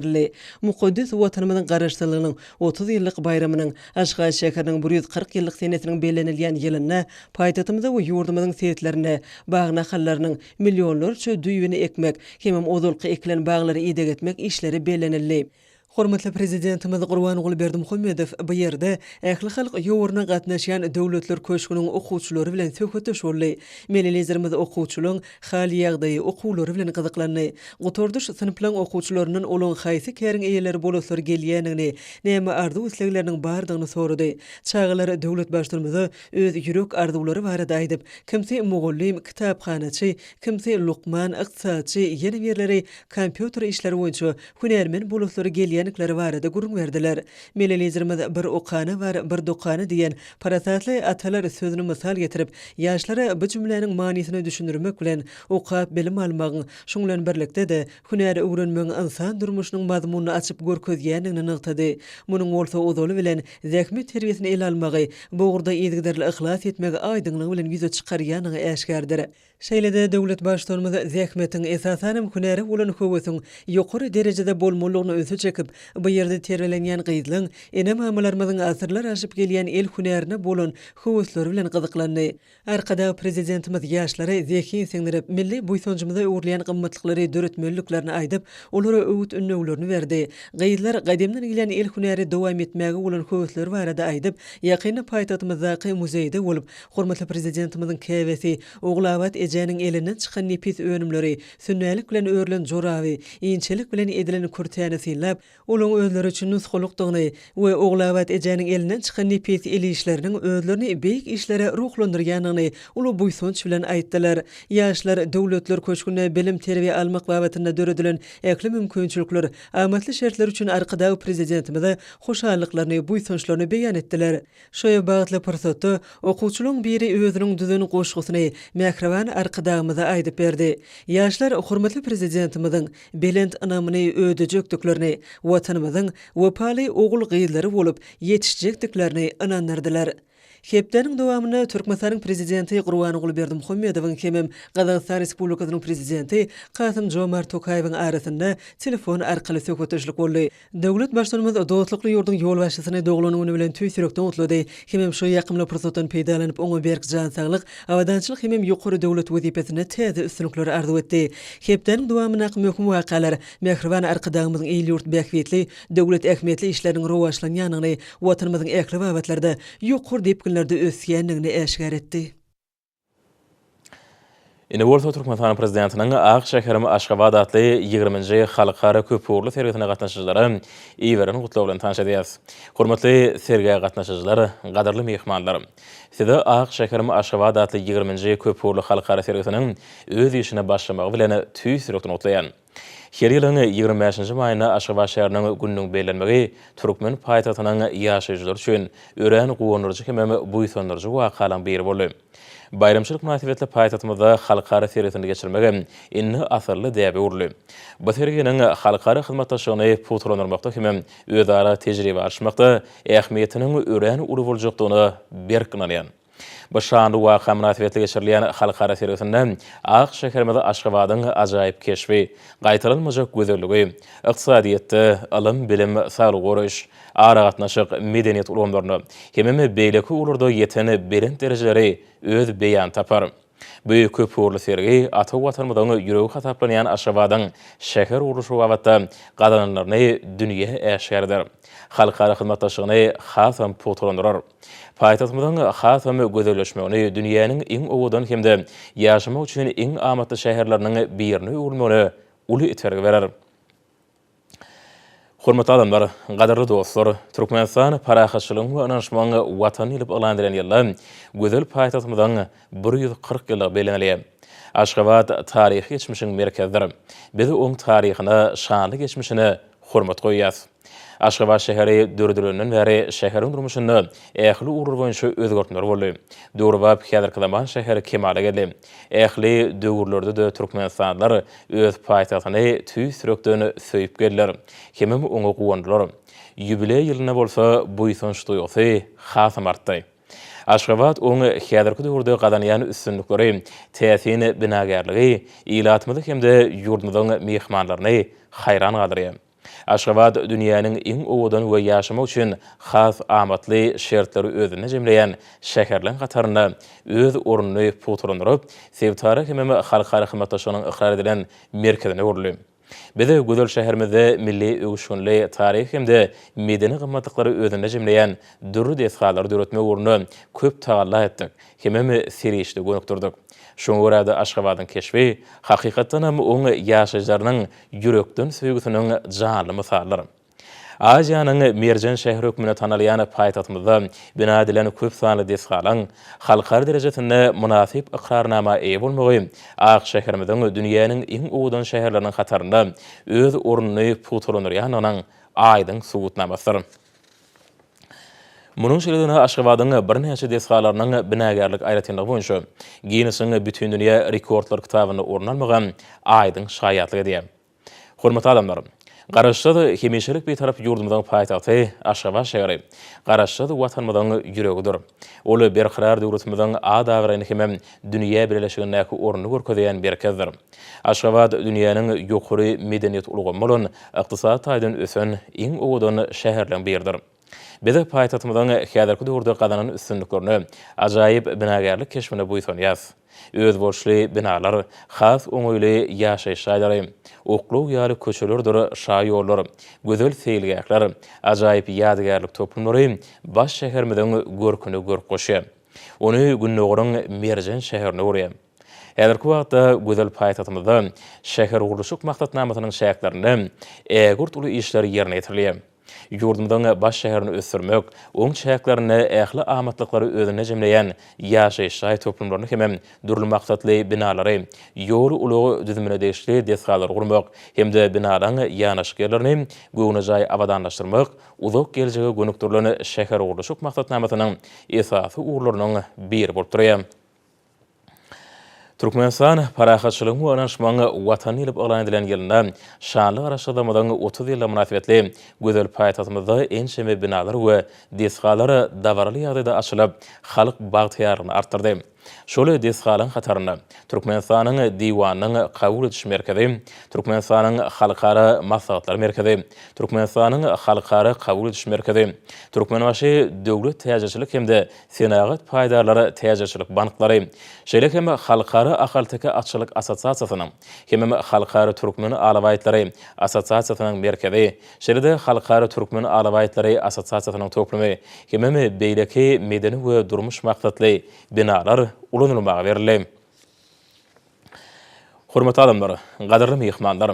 Mukaddes Watanymyzyň Garaşsyzlygynyň 30 ýyllyk baýramynyň, Aşgabat şäheriniň 140 ýyllyk senesiniň bellenilýän ýylynda paýtagtymyzda we ýurdumyzyň sebitlerinde bag nahallarynyň millionlarça düýbüni ekmek hemem ozalky ekilen baglary ideg etmek işleri bellenildi. Hormatly Prezidentimiz Gurbanguly Berdimuhamedow bu ýerde ählihalk ýowaryna gatnaşýan Döwletler köşgüniň okuwçylary bilen söhbetdeş boldy. Milli Liderimiz okuwçylaryň hal-ýagdaýy, okuwlary bilen gyzyklandy. Gutardyş synplaryň okuwçylaryndan olaryň haýsy käriň eýeleri bolaslary gelýändigini, näme arzuw-islegleriniň bardygyny sorady. Çagalar döwlet Baştutanymyza öz ýürek arzuwlary barada aýdyp, kimsi mugallym, kitaphanaçy, kimsi lukman, ykdysatçy, ýene birleri kompýuter işleri boýunça hünärmen bolaslary gelýändikleri barada gürrüň berdiler. Milli Liderimiz Bir okana bar, bir dokana diýen parasatly atalar sözüni mysal getirip, ýaşlara bu jümläniň manysyny düşündirmek bilen, okap bilim almagyň, şunuň bilen birlikde-de, hünär öwrenmegiň ynsan durmuşynyň mazmunyny açyp görkezýändigini nygtady. Munuň bolsa ozaly bilen, zähmet terbiýesini ele almagy, bu ugurda yzygiderli yhlas etmegi aýdyňlygy bilen ýüze çykarýandygy äşgärdir. Şeýle-de döwlet Baştutanymyz zähmetiň, esasanam hünäre bolan höwesiň ýokary derejede bolmalydygyna ünsi çekip, bu ýerde terbiýelenýän gyzlaň ene-mamalarymyzyň asyrlar aşyp gelýän el hünärine bolan höwesleri bilen gyzyklandy. Arkadag Prezidentimiz ýaşlara zehin siňdirip, milli buýsanjymyza öwrülýän gymmatlyklary döretmeliliklerini aýdyp, olara öwüt-ündewlerini berdi. Gyzlar gadymdan gelýän el hünäri dowam etmäge bolan höwesleri barada aýdyp, ýakynda paýtagtymyzdaky muzeýde bolup, hormatly Prezidentimiziň käbesi Ogulabat ejäniň elinden çykan nepis önümleri, sünnälik bilen örülen joraby, inçelik bilen edilen kürtäni synlap. Olaň özleri üçin nusgalykdygyny we Ogulabat ejäniň elinden çykan nepis el işleriniň özlerini beýik işlere ruhlandyrýandygyny uly buýsanç bilen aýtdylar. Ýaşlar Döwletler köşgünde bilim-terbiýe almak babatynda döredilen ähli mümkinçilikler, amatly şertler üçin Arkadag Prezidentimize hoşallyklaryny, buýsançlaryny beýan etdiler. Şu bagtly pursatda okuwçylaryň biri özüniň düzen goşgusyny mähriban Arkadagymyza aýdyp berdi. Ýaşlar hormatly Prezidentimiziň belent ynamyny ödejekdiklerini, Watanymyzyň wepaly ogul-gyzlary bolup ýetişjekdiklerini ynandyrdylar. Hepdäniň dowamynda Türkmenistanyň Prezidenti Gurbanguly Berdimuhamedowyň hemem Gazagystan Respublikasynyň Prezidenti Kasym-Jomart Tokaýewiň arasynda telefon arkaly söhbetdeşlik boldy. Döwlet Baştutanymyz dostlukly ýurduň ýolbaşçysyny doglan güni bilen tüýs ýürekden gutlady hemem şu ýakymly pursatdan peýdalanyp, oňa berk jan saglyk, abadançylyk hemem ýokary döwlet wezipesinde täze üstünlikleri arzuw etdi. Hepdäniň dowamyndaky möhüm wakalar mähriban Arkadagymyzyň il-ýurt bähbitli, döwlet ähmiýetli işleriniň rowaçlanýandygyny, Watanymyzyň ähli babatlarda ýokary depginlerde ösýändigini äşgär etdi. Indi bolsa Türkmenistanyň Prezidentiniň Ak şäherim Aşgabat atly ýigriminji halkara köpugurly sergisine gatnaşyjylara iberen gutlagy bilen tanyş edýäris. Hormatly sergä gatnaşyjylar, gadyrly myhmanlar! Sizi Ak şäherim Aşgabat atly ýigriminji köpugurly halkara sergisiniň öz işine başlamagy bilen tüýs ýürekden gutlaýan. Her ýylyň 25 nji maýynda Aşgabat şäheriniň gününiň bellenmegi türkmen paýtagtynyň ýaşaýjylary üçin örän guwandyryjy hemem buýsandyryjy wakalaryň biri boldy. Baýramçylyk mynasybetli paýtagtymyzda halkara sergisini geçirmek hem indi asylly däbe öwrüldi. Bu serginiň halkara hyzmatdaşlygyny pugtalandyrmakda hemem özara tejribe alyşmakda ähmiýetiniň örän uly boljakdygyna berk ynanýan. Bu şanly waka mynasybetli geçirilýän halkara sergisinde ak şäherimiz Aşgabadyň ajaýyp keşbi, gaýtalanmajak gözelligi, ykdysadyýetde, ylym-bilim, saglygy goraýyş, aragatnaşyk, medeniýet ulgamlarynda hemem beýleki ugurlarda ýeten belent derejeleri öz beýanyny tapar. Bu köpugurly sergi ata Watanymyzyň ýüregi hasaplanýan Aşgabadyň şäher gurluşygy babatda gazananlaryny dünýä äşgär eder, halkara hyzmatdaşlygyny hasam pugtalandyrar. Paýtagtymyzyň hasam gözelleşmegini, dünýäniň iň owadan hem-de ýaşamak üçin iň amatly şäherleriniň birine öwrülmegine uly itergi berer. Hormatly adamlar, gadyrly dostlar! Türkmenistan parahatçylygyň we ynanyşmagyň Watany diýlip yglan edilen ýylda gözel paýtagtymyzyň 140 ýyllygy bellenilýär. Aşgabat taryhy geçmişiň merkezidir. Biz oň taryhyna, şanly geçmişine hormat goýýarys. Aşgabat şäheri döredilenden bäri şäheriň durmuşynda ähli ugurlar boýunça özgertmeler boldy. Döwrebap häzirki zaman şäheri kemala geldi. Ähli döwürlerde-de türkmenistanlylar öz paýtagtyny tüýs ýürekden söýüp geldiler hemem oňa guwandylar. Ýubileý ýylynda bolsa buýsanç duýgusy hasam artdy. Aşgabat oň häzirki döwürde gazanýan üstünlikleri, täsin binagärligi ilatymyzy hem-de ýurdumyzyň myhmanlaryny haýran galdyrýar. Aşgabat dünýäniň iň owadan we ýaşamak üçin has amatly şertleri özünde jemleýän şäherleň hatarynda öz ornuny pugtalandyryp, sebitara hemem halkara hyzmatdaşlygynyň ykrar edilen merkezine öwrüldi. Biz gözel şäherimizde milli öwüşginli taryhy hem-de medeni gymmatlyklary özünde jemleýän dürli desgalary döretmek ugrunda köp tagalla etdik hemem serişde gönükdirdik. Şoňa görä-de Aşgabadyň keşbi, hakykatdanam, oň ýaşaýjylarynyň ýürekden söýgüsiniň janly mysalydyr. Aziýanyň merjen şäheri hökmünde tanalýan paýtagtymyzda bina edilen köp sanly desgalaryň halkara derejesinde mynasyp ykrarnama eýe bolmagy ak şäherimiziň dünýäniň iň owadan şäherleriniň hatarynda öz ornuny pugtalandyrýandygynyň aýdyň subutnamasydyr. Munuň şeýledigine Aşgabadyň birnäçe desgalarynyň binagärlik aýratynlygy boýunça Ginnesiň Bütindünýä rekordlar kitabynda orun almagy aýdyň şaýatlyk edýär. Hormatly adamlar! Garaşsyz, hemişelik Bitarap ýurdumyzyň paýtagty Aşgabat şäheri Garaşsyz Watanymyzyň ýüregidir. Ol Berkarar döwletimiziň at-abraýyny hemem dünýä bileleşigindäki ornuny görkezýän merkezdir. Aşgabat dünýäniň ýokary medeniýet ulgamy bolan, ykdysady taýdan ösen iň owadan şäherleň biridir. Biz paýtagtymyzyň häzirki döwürde gazanan üstünliklerine, ajaýyp binagärlik keşbine buýsanýarys. Özboluşly binalar, has oňaýly ýaşaýyş jaýlary, oklaw ýaly köçelerdir şaýollar, gözel seýilgähler, ajaýyp ýadygärlik toplumlary baş şäherimiziň görküne görk goşýar. Ony Gündogaryň merjen şäherine öwürýär. Häzirki wagtda gözel paýtagtymyzda şähergurluşyk maksatnamasynyň çäklerinde ägirt uly işler ýerine ýetirilýär. Ýurdumyzyň baş şäherini ösdürmek, oň çäklerinde ähli amatlyklary özünde jemleýän ýaşaýyş jaý toplumlaryny hemem dürli maksatly binalary, ýol-ulag düzümine degişli desgalary gurmak hem-de binalaryň ýanaşyk ýerlerini göwnejaý abadanlaşdyrmak uzak geljege gönükdirilen şähergurluşyk maksatnamasynyň esasy ugurlarynyň biri bolup durýar. Türkmenistan parahatçylygyň we ynanyşmagyň Watany diýlip yglan edilen ýylynda şanly Garaşsyzlygymyzyň 30 ýyllygy mynasybetli gözel paýtagtymyzda ençeme binalar we desgalar dabaraly ýagdaýda açylyp, halk bagtyýarlygyny artdyrdy. Şol desgalaryň hatarynda Türkmenistanyň Diwanynyň kabul ediş merkezi, Türkmenistanyň Halkara maslahatlar merkezi, Türkmenistanyň Halkara kabul ediş merkezi, Türkmenbaşy döwlet täjirçilik hem-de Senagat paýdarlary täjirçilik banklary, şeýle hem Halkara ahalteke atçylyk assosiasiýasynyň hemem Halkara türkmen alabaýtlary assosiasiýasynyň merkezi, şeýle-de Halkara türkmen alabaýtlary assosiasiýasynyň toplumy hemem beýleki medeni we durmuş maksatly binalar ulanylmaga berildi. Hormatly adamlar, gadyrly myhmanlar!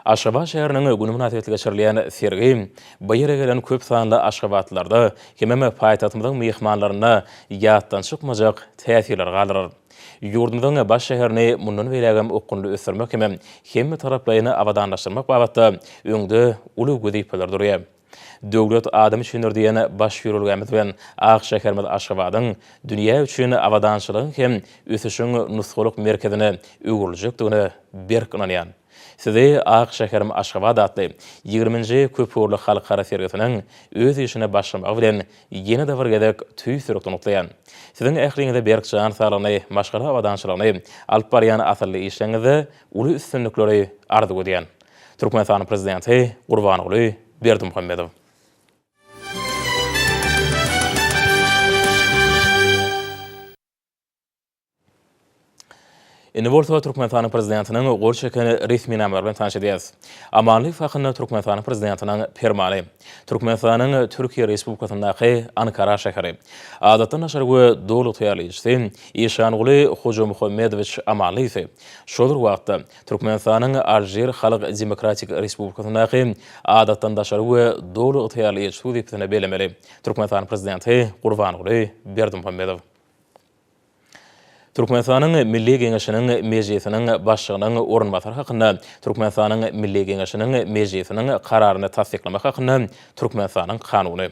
Aşgabat şäheriniň güni mynasybetli geçirilýän sergi bu ýere gelen köp sanly aşgabatlylarda hemem paýtagtymyzyň myhmanlarynda ýatdan çykmajak täsirleri galdyrar. Ýurdumyzyň baş şäherini mundan beýlägem okgunly ösdürmek hemem hemmetaraplaýyn abadanlaşdyrmak babatda öňde uly wezipeler durýar. Döwlet adam üçindir diýen baş ýörelgämiz bilen ak şäherimiz Aşgabadyň dünýä üçin abadançylygyň hem ösüşiň nusgalyk merkezine öwrüljekdigine berk ynanýan. Sizi Ak şäherim Aşgabat atly ýigriminji köpugurly halkara sergisiniň öz işine başlamagy bilen ýene-de bir gezek tüýs ýürekden gutlaýan. Siziň ähliňize berk jan saglygyny, maşgala abadançylygyny, alyp barýan asylly işleriňizde uly üstünlikleri arzuw edýän. Türkmenistanyň Prezidenti Gurbanguly Berdimuhamedow. Indi bolsa Türkmenistanyň Prezidentiniň gol çeken resminamalary bilen tanyş edýäris. Amanlyýew hakynda Türkmenistanyň Prezidentiniň Permany. Türkmenistanyň Türkiýe Respublikasyndaky Ankara şäheri. Adatdan daşary we doly ygtyýarly ilçisi Işanguly Hojamuhammedowiç Amanlyýewi şol bir wagtda Türkmenistanyň Alžir Halk Demokratik Respublikasyndaky Adatdan daşary we Doly ygtyýarly ilçisi wezipesine bellemeli. Türkmenistanyň Prezidenti Gurbanguly Berdimuhamedow. Türkmenistanyň Milli Geňeşiniň Mejlisiniň Başlygynyň orunbasary hakynda Türkmenistanyň Milli Geňeşiniň Mejlisiniň Kararyny tassyklamak hakynda Türkmenistanyň Kanuny.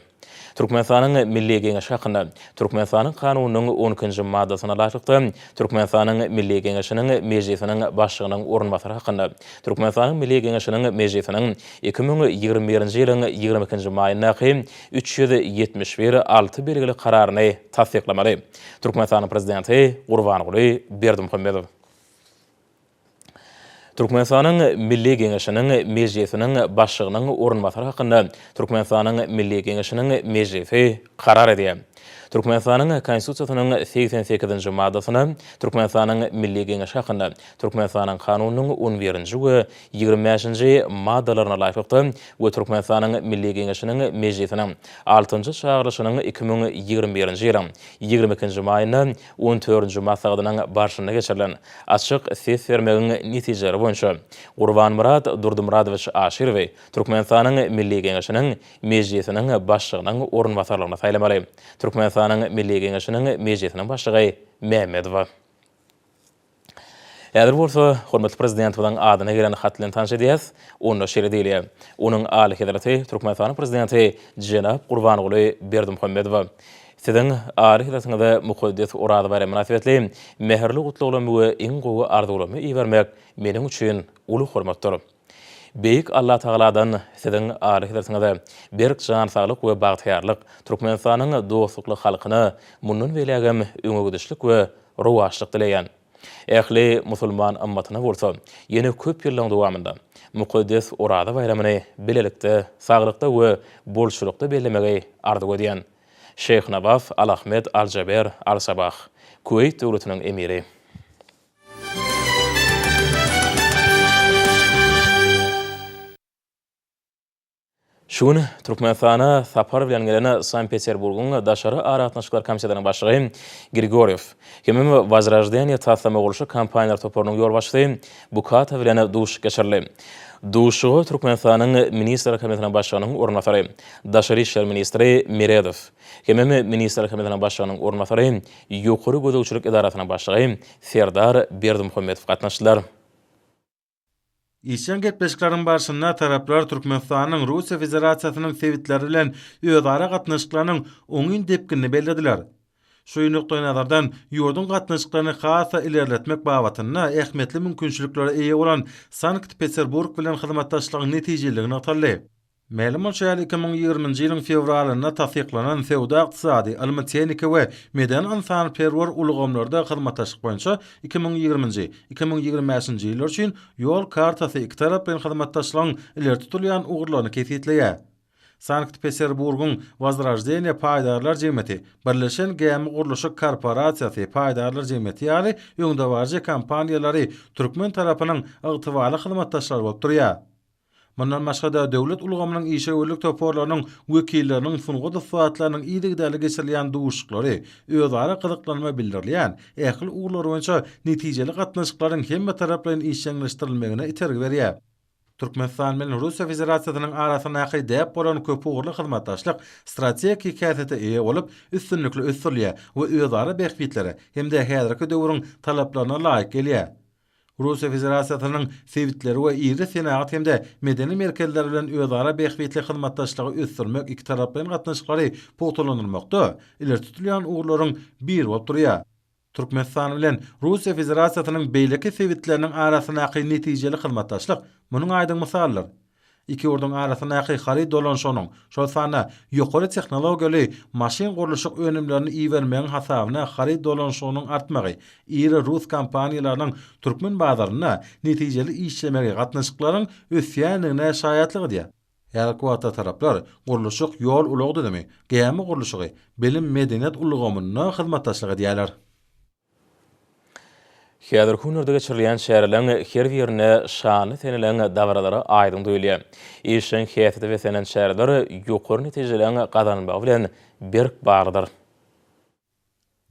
Türkmenistanyň Milli Geňeşi hakynda Türkmenistanyň Kanunynyň on ikinji maddasyna laýyklykda, Türkmenistanyň Milli Geňeşiniň Mejlisiniň Başlygynyň orunbasary hakynda Türkmenistanyň Milli Geňeşiniň Mejlisiniň 2021-nji ýylyň 22-nji maýyndaky 371 alty belgili Kararyny tassyklamaly. Türkmenistanyň Prezidenti Gurbanguly Berdimuhamedow. Türkmenistanyň Milli Geňeşiniň Mejlisiniň Başlygynyň orunbasary hakynda Türkmenistanyň Milli Geňeşiniň Mejlisi karar edýär. Türkmenistanyň Konstitusiýasynyň 88-nji maddasyna Türkmenistanyň Milli Geňeşi hakynda Türkmenistanyň Kanunynyň on birinji we 25-nji maddalaryna laýyklykda we Türkmenistanyň Milli Geňeşiniň Mejlisiniň altynjy çagyrylyşynyň 2021-nji ýylyň 22-nji maýynda on dördünji maslahatynyň barşynda geçirilen açyk ses bermegiň netijeleri boýunça Gurbanmyrat Durdymyradowiç Aşyrowy Türkmenistanyň Milli Geňeşiniň Mejlisiniň Başlygynyň orunbasarlygyna saýlamaly. Türkmenistanyň Milli Geňeşiniň Mejlisiniň Başlygy Mämmedowa. Häzir bolsa hormatly Prezidentimiziň adyna gelen hat bilen tanyş edýäris. Onda şeýle diýilýär, Onuň Alyhezreti Türkmenistanyň Prezidenti jenap Gurbanguly Berdimuhamedowa Siziň Alyhezretiňize mukaddes Oraza baýramy mynasybetli mähirli gutlaglarymy we iň gowy arzuwlarymy ibermek meniň üçin uly hormatdyr. Beýik Allatagaladan Siziň Alyhezretiňize berk jan saglyk we bagtyýarlyk, Türkmenistanyň dostlukly halkyna mundan beýlägem öňegidişlik we rowaçlyk dileýän. Ähli musulman ymmatyna bolsa ýene köp ýyllaryň dowamynda mukaddes Oraza baýramyny bilelikde, saglykda we bolçulykda bellemegi arzuw edýän. Şeýh Nawaf Al-Ahmed Al-Jaber Al-Sabah, Kuweýt Döwletiniň Emiri. Şu gün Türkmenistana sapar bilen gelen Sankt-Peterburgyň Daşary aragatnaşyklar komitetiniň başlygy Grigorýew hemem Wozroždeniýe taslama-gurluşyk kompaniýalar toparynyň ýolbaşçysy Bukatow bilen duşuşyk geçirildi. Duşuşyga Türkmenistanyň Ministrler Kabinetiniň Başlygynyň orunbasary, daşary işler ministri Meredow hemem Ministrler Kabinetiniň Başlygynyň orunbasary, Ýokary gözegçilik edarasynyň başlygy Serdar Berdimuhamedow gatnaşdylar. Işjeň gepleşikleriň barşynda taraplar Türkmenistanyň Russiýa Federasiýasynyň sebitleri bilen özara gatnaşyklarynyň oňyn depginini bellediler. Şu nukdaýnazardan, ýurduň gatnaşyklaryny has-da ilerletmek babatynda ähmiýetli mümkinçiliklere eýe bolan Sankt-Peterburg bilen hyzmatdaşlygyň netijeliligi nygtaldy. Mälim bolşy ýaly, 2020-nji ýylyň fewralynda tassyklanan Söwda-ykdysady, ylmy-tehniki we medeni-ynsanperwer ulgamlarda hyzmatdaşlyk boýunça 2020-nji, 2025-nji ýyllar üçin Ýol kartasy ikitaraplaýyn hyzmatdaşlygyň ileri tutulýan ugurlaryny kesgitleýär. Sankt-Peterburgyň Wozroždeniýe paýdarlar jemgyýeti, Birleşen gämi gurluşyk korporasiýasy paýdarlar jemgyýeti ýaly öňdebaryjy kompaniýalary türkmen tarapynyň ygtybarly hyzmatdaşlary bolup durýar. Mundan başga-da, döwlet ulgamynyň işewürlik toparlarynyň wekilleriniň sungat ussatlarynyň yzygiderli geçirilýän duşuşyklary özara gyzyklanma bildirilýän ähli ugurlar boýunça netijeli gatnaşyklaryň hemmetaraplaýyn işjeňleşdirilmegine itergi berýär. Türkmenistan bilen Russiýa Federasiýasynyň arasyndaky däp bolan köpugurly hyzmatdaşlyk strategik häsiýete eýe bolup, üstünlikli ösdürilýär we özara bähbitlere hem-de häzirki döwrüň talaplaryna laýyk gelýär. Russiýa Federasiýasynyň sebitleri we iri senagat hem-de medeni merkezleri bilen özara bähbitli hyzmatdaşlygy ösdürmek ikitaraplaýyn gatnaşyklary pugtalandyrmakda ileri tutulýan ugurlaryň biri bolup durýar. Türkmenistan bilen Russiýa Federasiýasynyň beýleki sebitleriniň arasyndaky netijeli hyzmatdaşlyk munuň aýdyň mysalydyr. Iki ýurduň arasyndaky haryt dolanyşygynyň, şol sanda ýokary tehnologiýaly maşyn gurluşyk önümlerini ibermegiň hasabyna haryt dolanyşygynyň artmagy, iri rus kompaniýalarynyň türkmen bazarynda netijeli işlemegi gatnaşyklaryň ösýändigine şaýatlyk edýär. Häzirki wagtda taraplar gurluşyk, ýol-ulag düzümi, gämi gurluşygy, bilim-medeniýet ulgamynda hyzmatdaşlyk edýärler. Häzirki günlerde geçirilýän çäreleriň her birinde şanly seneleriň dabaralary aýdyň duýulýar. Işjeň häsiýete beslenen çäreler ýokary netijeleriň gazanylmagy bilen berk baglydyr.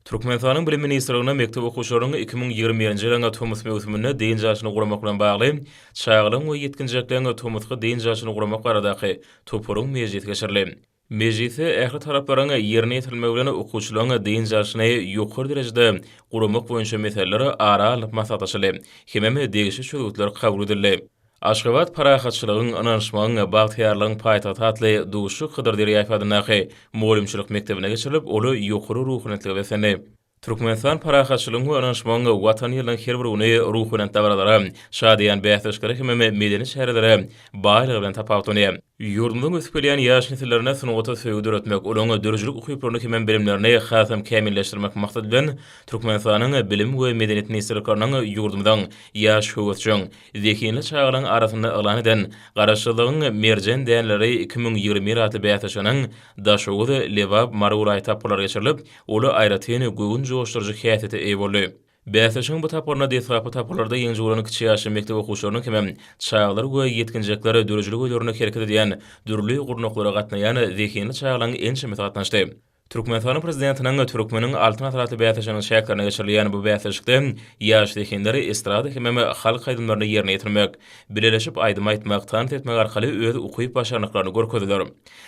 Türkmenistanyň Bilim ministrliginde mekdep okuwçylarynyň 2021-nji ýylyň tomus möwsüminde dynç alşyny guramak bilen bagly Çagalaryň we ýetginjekleriň tomusky dynç alşyny guramak baradaky toparyň mejlisi geçirildi. Mejlisde ähli talaplaryň ýerine ýetirilmegi bilen okuwçylaryň dynç alşyny ýokary derejede guramak boýunça meseleler ara alnyp maslahatlaşyldy hemem degişli çözgütler kabul edildi. Aşgabat parahatçylygyň, ynanyşmagyň, bagtyýarlygyň paýtagty atly duşuşyk Hydyr Derýaýew adyndaky mugallymçylyk mekdebinde geçirilip, ol ýokary ruhubelentlige beslendi. Türkmenistan parahatçylygyň we ynanyşmagyň Watany ýylynyň her bir güni ruhubelent dabaralara, şadyýan bäsleşiklere hemem medeni çärelere baýlygy bilen tapawutlanýar. Ýurdumyzyň ösüp gelýän ýaş nesillerinde sungata söýgi döretmek, olaryň döredijilik ukyplaryny hemem bilimlerini hasam kämilleşdirmek maksady bilen, Türkmenistanyň Bilim we Medeniýet ministrlikleriniň ýurdumyzyň ýaş höwesjeň, zehinli çagalaryň arasynda yglan eden Garaşsyzlygyň merjen däneleri 2021 atly bäsleşiginiň Daşoguz, Lebap, Mary welaýat tapgyrlary geçirilip, Ol aýratyn göwün joşduryjy häsiýete eýe boldy. Bäsleşigiň bu tapgyrynda deslapky tapgyrlarda ýeňiji bolan kiçi ýaşly mekdep okuwçylarynyň hemem çagalar we ýetginjekler döredijilik öýlerinde hereket edýän dürli gurnaklara gatnaýan zehinli çagalaryň ençemesi gatnaşdy. Türkmenistanyň Prezidentiniň Türkmeniň Altyn asyry atly bäsleşiginiň çäklerinde geçirilýän bu bäsleşikde ýaş zehinler estrada hemem halk aýdymlaryny ýerine ýetirmek, bileleşip aýdym aýtmak, tans etmek arkaly öz ukyp-başarnyklaryny görkezdiler.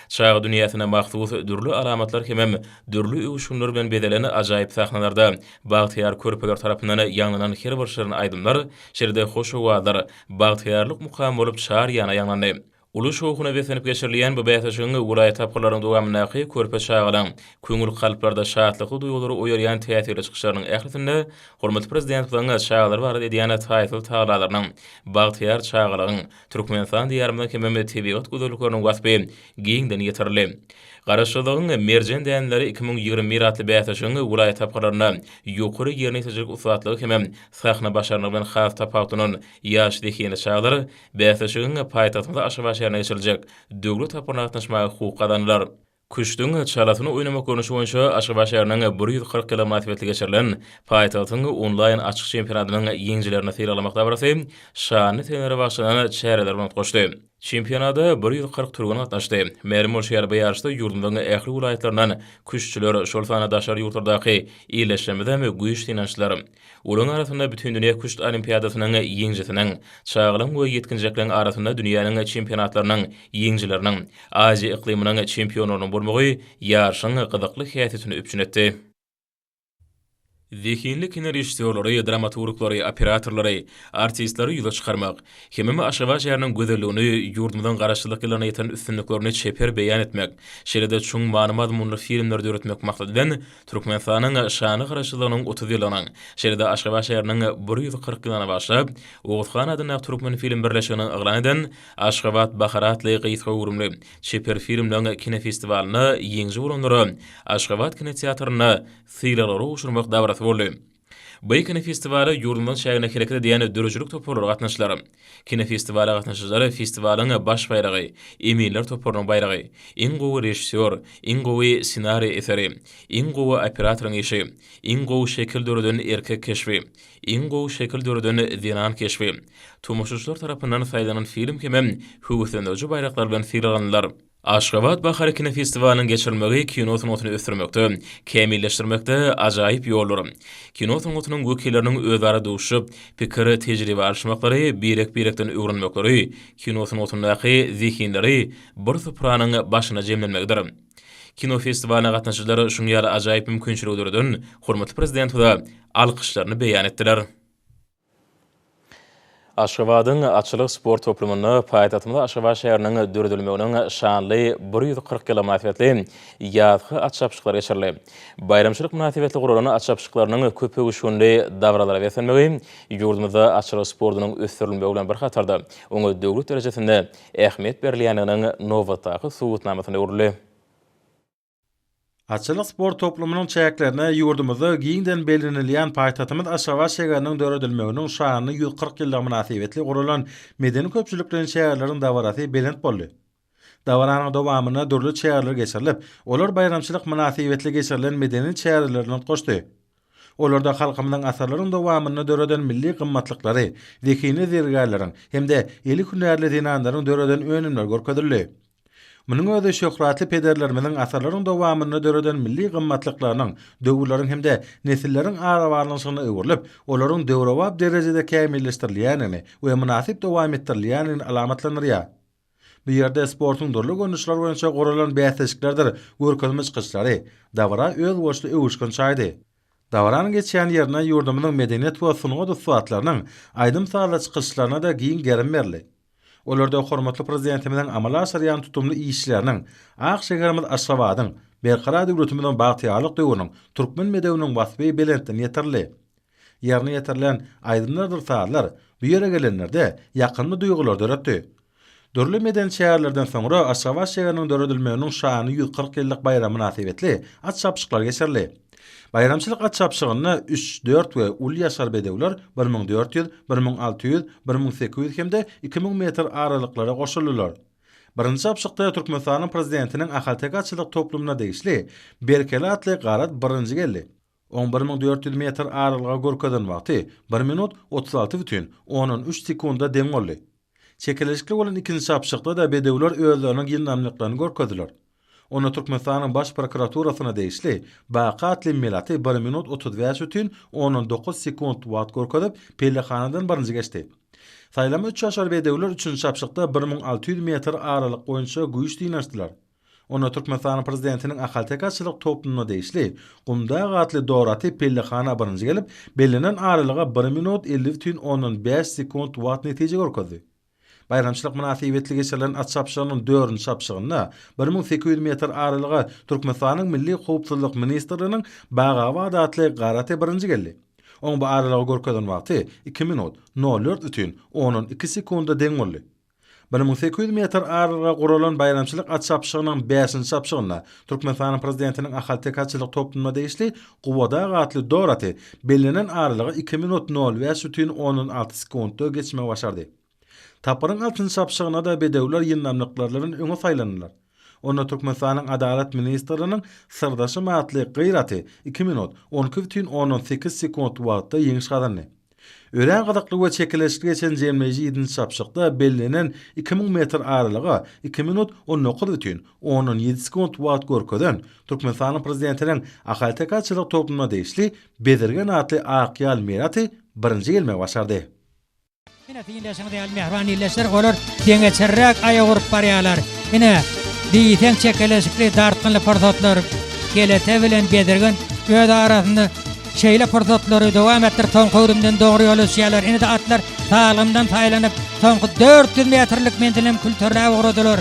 Çaga dünýäsine mahsus dürli alamatlar hemem dürli öwüşginler bilen bezelen ajaýyp sahnalarda bagtyýar körpeler tarapyndan ýaňlanan her bir şirin aýdymlar, şeýle-de hoş owazlar bagtyýarlyk mukamy bolup çar ýana ýaňlandy. Uly şowhuna beslenip geçirilýän bu bäsleşigiň welaýat tapgyrlarynyň dowamyndaky körpe çagalaň köňül kalplarda şatlykly duýgulary oýarýan täsirli çykyşlarynyň ählisinde hormatly Prezidentimiziň çagalar barada edýän taýsyz tagallalarynyň, bagtyýar çagalygyň, Türkmenistan Diýarymyzyň hemem tebigat gözellikleriniň waspy giňden ýetirildi. Garaşsyzlygyň merjen däneleri 2021 atly bäsleşigiň welaýat tapgyrlarynda ýokary ýerine ýetirijilik ussatlygy hemem sahna başarnygy bilen has tapawutlanan ýaş zehinli çagalar bäsleşigiň paýtagtymyz Aşgabat şäherinde geçiriljek döwlet tapgyryna gatnaşmaga hukuk gazandylar. Küştüň çalasyny oýnamak görnüşi boýunça Aşgabat şäheriniň 140 ýyllygy mynasybetli geçirilen paýtagtyň onlaýn açyk çempionatynyň ýeňijilerini sylaglamak dabarasy şanly senelere bagyşlanan çäreler bilen utgaşdy. Çempionata 140 türgen gatnaşdy. Mälim bolşy ýaly, bu ýaryşda ýurdumyzyň ähli welaýatlaryndan küştçüler, şol sanda daşary ýurtlardaky ildeşlerimiz hem güýç synanyşdylar. Olaryň arasynda Bütindünýä küşt olimpiadasynyň ýeňijisiniň, çagalaryň we ýetginjekleriň arasynda dünýäniň çempionatlarynyň ýeňijileriniň, Aziýa yklymynyň çempionlarynyň bolmagy ýaryşyň gyzykly häsiýetini üpjün etdi. Zehinli kinorežissýorlary, dramaturglary, operatorlary, artistleri ýüze çykarmak, hemem Aşgabat şäheriniň gözelligini, ýurdumyzyň Garaşsyzlyk ýyllarynda ýeten üstünliklerini çeper beýan etmek, şeýle-de çuň many-mazmunly filmleri döretmek maksady bilen, Türkmenistanyň şanly Garaşsyzlygynyň 30 ýyllygynyň, şeýle-de Aşgabat şäheriniň 140 ýyllygyna bagyşlap, Oguzhan adyndaky Türkmenfilm birleşiginiň yglan eden Aşgabat bahary atly gysga göwrümli çeper filmleň kinofestiwalynda ýeňiji bolanlara Aşgabat kinoteatrynda sylaglary gowşurmak dabarasy boldy. Bu kinofestiwala ýurdumyzyň çäginde hereket edýän döredijilik toparlary gatnaşdylar. Kinofestiwala gatnaşyjylar festiwalyň baş baýragy, eminler toparynyň baýragy, iň gowy režissýor, iň gowy ssenariý eseri, iň gowy operatoryň işi, iň gowy şekil döreden erkek keşbi, iň gowy şekil döreden zenan keşbi, tomaşaçylar tarapyndan saýlanan film hemem höweslendiriji baýraklar bilen sylaglandylar. Aşgabat bahary kinofestiwalynyň geçirilmegi kino sungatyny ösdürmekde, kämilleşdirmekde ajaýyp ýoldur. Kino sungatynyň wekilleriniň özara duşuşyp, pikir, tejribe alyşmaklary, birek-birekden öwrenmekleri kino sungatyndaky zehinleri bir supranyň başyna jemlenmegidir. Kinofestiwalyna gatnaşyjylar şunuň ýaly ajaýyp mümkinçiligi döreden hormatly Prezidentimize alkyşlaryny beýan etdiler. Aşgabadyň Atçylyk sport toplumynda paýtagtymyz Aşgabat şäheriniň döredilmeginiň şanly 140 ýyllygy mynasybetli ýazky at çapyşyklary geçirildi. Baýramçylyk mynasybetli guralan at çapyşyklarynyň köpöwüşginli dabaralara beslenmegi ýurdumyzda atçylyk sportunyň ösdürilmegi bilen bir hatarda, oňa döwlet derejesinde ähmiýet berilýändiginiň nobatdaky subutnamasyna öwrüldi. Atçylyk sport toplumynyň çäklerinde ýurdumyzda giňden bellenilýän paýtagtymyz Aşgabat şägeriniň döredilmeginiň şanly 140 ýyllygy mynasybetli guralan medeni-köpçülikleýin çäreleriň dabarasy belent boldy. Dabaranyň dowamynda dürli çäreler geçirilip, olar baýramçylyk mynasybetli geçirilen medeni çäreler bilen utgaşdy. Olarda halkymyzyň asyrlaryň dowamynda döreden milli gymmatlyklary, zehinli zergärleriň hem-de eli hünärli zenanlaryň döreden önümleri görkezildi. Munuň özi şöhratly pederlerimiziň asyrlaryň dowamynda döreden milli gymmatlyklarynyň döwürleriň hem-de nesilleriň arabaglanyşygyna öwrülip, olaryň döwrebap derejede kämilleşdirilýändigini we mynasyp dowam etdirilýändigini alamatlandyrýar. Bu ýerde sportuň dürli görnüşleri boýunça guralan bäsleşiklerdir görkezme çykyşlary dabara özboluşly öwüşgin çaýdy. Dabaranyň geçýän ýerinde ýurdumyzyň medeniýet we sungat ussatlarynyň aýdym-sazly çykyşlaryna-da giň gerim berildi. Olarda hormatly Prezidentimiziň amala aşyrýan tutumly işleriniň, ak şäherimiz Aşgabadyň, Berkarar döwletimiziň bagtyýarlyk döwrüniň türkmen bedewiniň waspy belentden ýetirildi. Ýerine ýetirilen aýdymlardyr sazlar bu ýere gelenlerde ýakymly duýgulary döretdi. Dürli medeni çärelerden soňra Aşgabat şäheriniň döredilmeginiň şanly 140 ýyllyk baýramy mynasybetli at çapyşyklar geçirildi. Baýramçylyk at çapyşygynda üç, dört we uly ýaşar bedewler 1400, 1600, 1800 hem-de 2000 metr aralyklara goşuldylar. Birinji çapyşykda Türkmenistanyň Prezidentiniň ahalteke atçylyk toplumyna degişli Berkeli atly garat birinji geldi. Oň 1400 metr aralyga görkezen wagty bir minut 36 bütin ondan üç sekunda deň boldy. Çekeleşikli bolan ikinji çapyşykda-da bedewler özleriniň ýyndamlyklaryny görkezdiler. Onda Türkmenistanyň Baş prokuraturasyna degişli Baky atly Melaty bir minut 35 bütin ondan dokuz sekunt wagt görkezip, pellehanadan birinji geçdi. Saýlama üçaşar bedewler üçünji çapyşykda 1600 metr aralyk boýunça güýç synanyşdylar. Onda Türkmenistanyň Prezidentiniň ahalteke atçylyk toplumyna degişli Gumdag atly dor aty pellehana birinji gelip, bellenen aralyga bir minut 50 bütin ondan bäş sekunt wagt netije görkezdi. Baýramçylyk mynasybetli geçirilen at çapyşygynyň dördünji çapyşygynda 1800 metr aralyga Türkmenistanyň Milli howpsuzlyk ministrliginiň Bagabat atly gar aty birinji geldi. Oň bu aralygy görkezen wagty iki minut nol dört bütin ondan iki sekunda deň boldy. 1800 metr aralyga guralan baýramçylyk at çapyşygynyň bäşinji çapyşygynda Türkmenistanyň Prezidentiniň ahalteke atçylyk toplumyna degişli Gubadag atly dor aty bellenen aralygy iki minut nol bäş bütin ondan alty sekuntda geçmegi başardy. Tapgyryň altynjy çapyşygynda-da bedewler ýyndamlyklary bilen öňe saýlandylar. Onda Türkmenistanyň Adalat ministrliginiň Syrdaşym atly gyr aty iki minut 12 bütin ondan sekiz sekunt wagtda ýeňiş gazandy. Örän gyzykly we çekeleşikli geçen jemleýji ýedinji çapyşykda bellenen 2000 metr aralyga iki minut 19 bütin ondan ýedi sekunt wagt görkezen Türkmenistanyň Prezidentiniň Ahalteke atçylyk toplumyna degişli Bezirgen atly akýal mele aty birinji gelmegi başardy. Ine, synlaşyňyz ýaly, mähriban ildeşler, olar deňeçerräk aýak urup barýarlar. Ine, diýseň çekeleşikli, dartgynly pursatlar. Kelete bilen Bezirgen öz arasynda şeýle pursatlary dowam etdirip, soňky öwrümden dogry ýola düşýärler. Ine-de atlar salgymdan saýlanyp, soňky 400 metrlik menzilem külterläp ugradylar.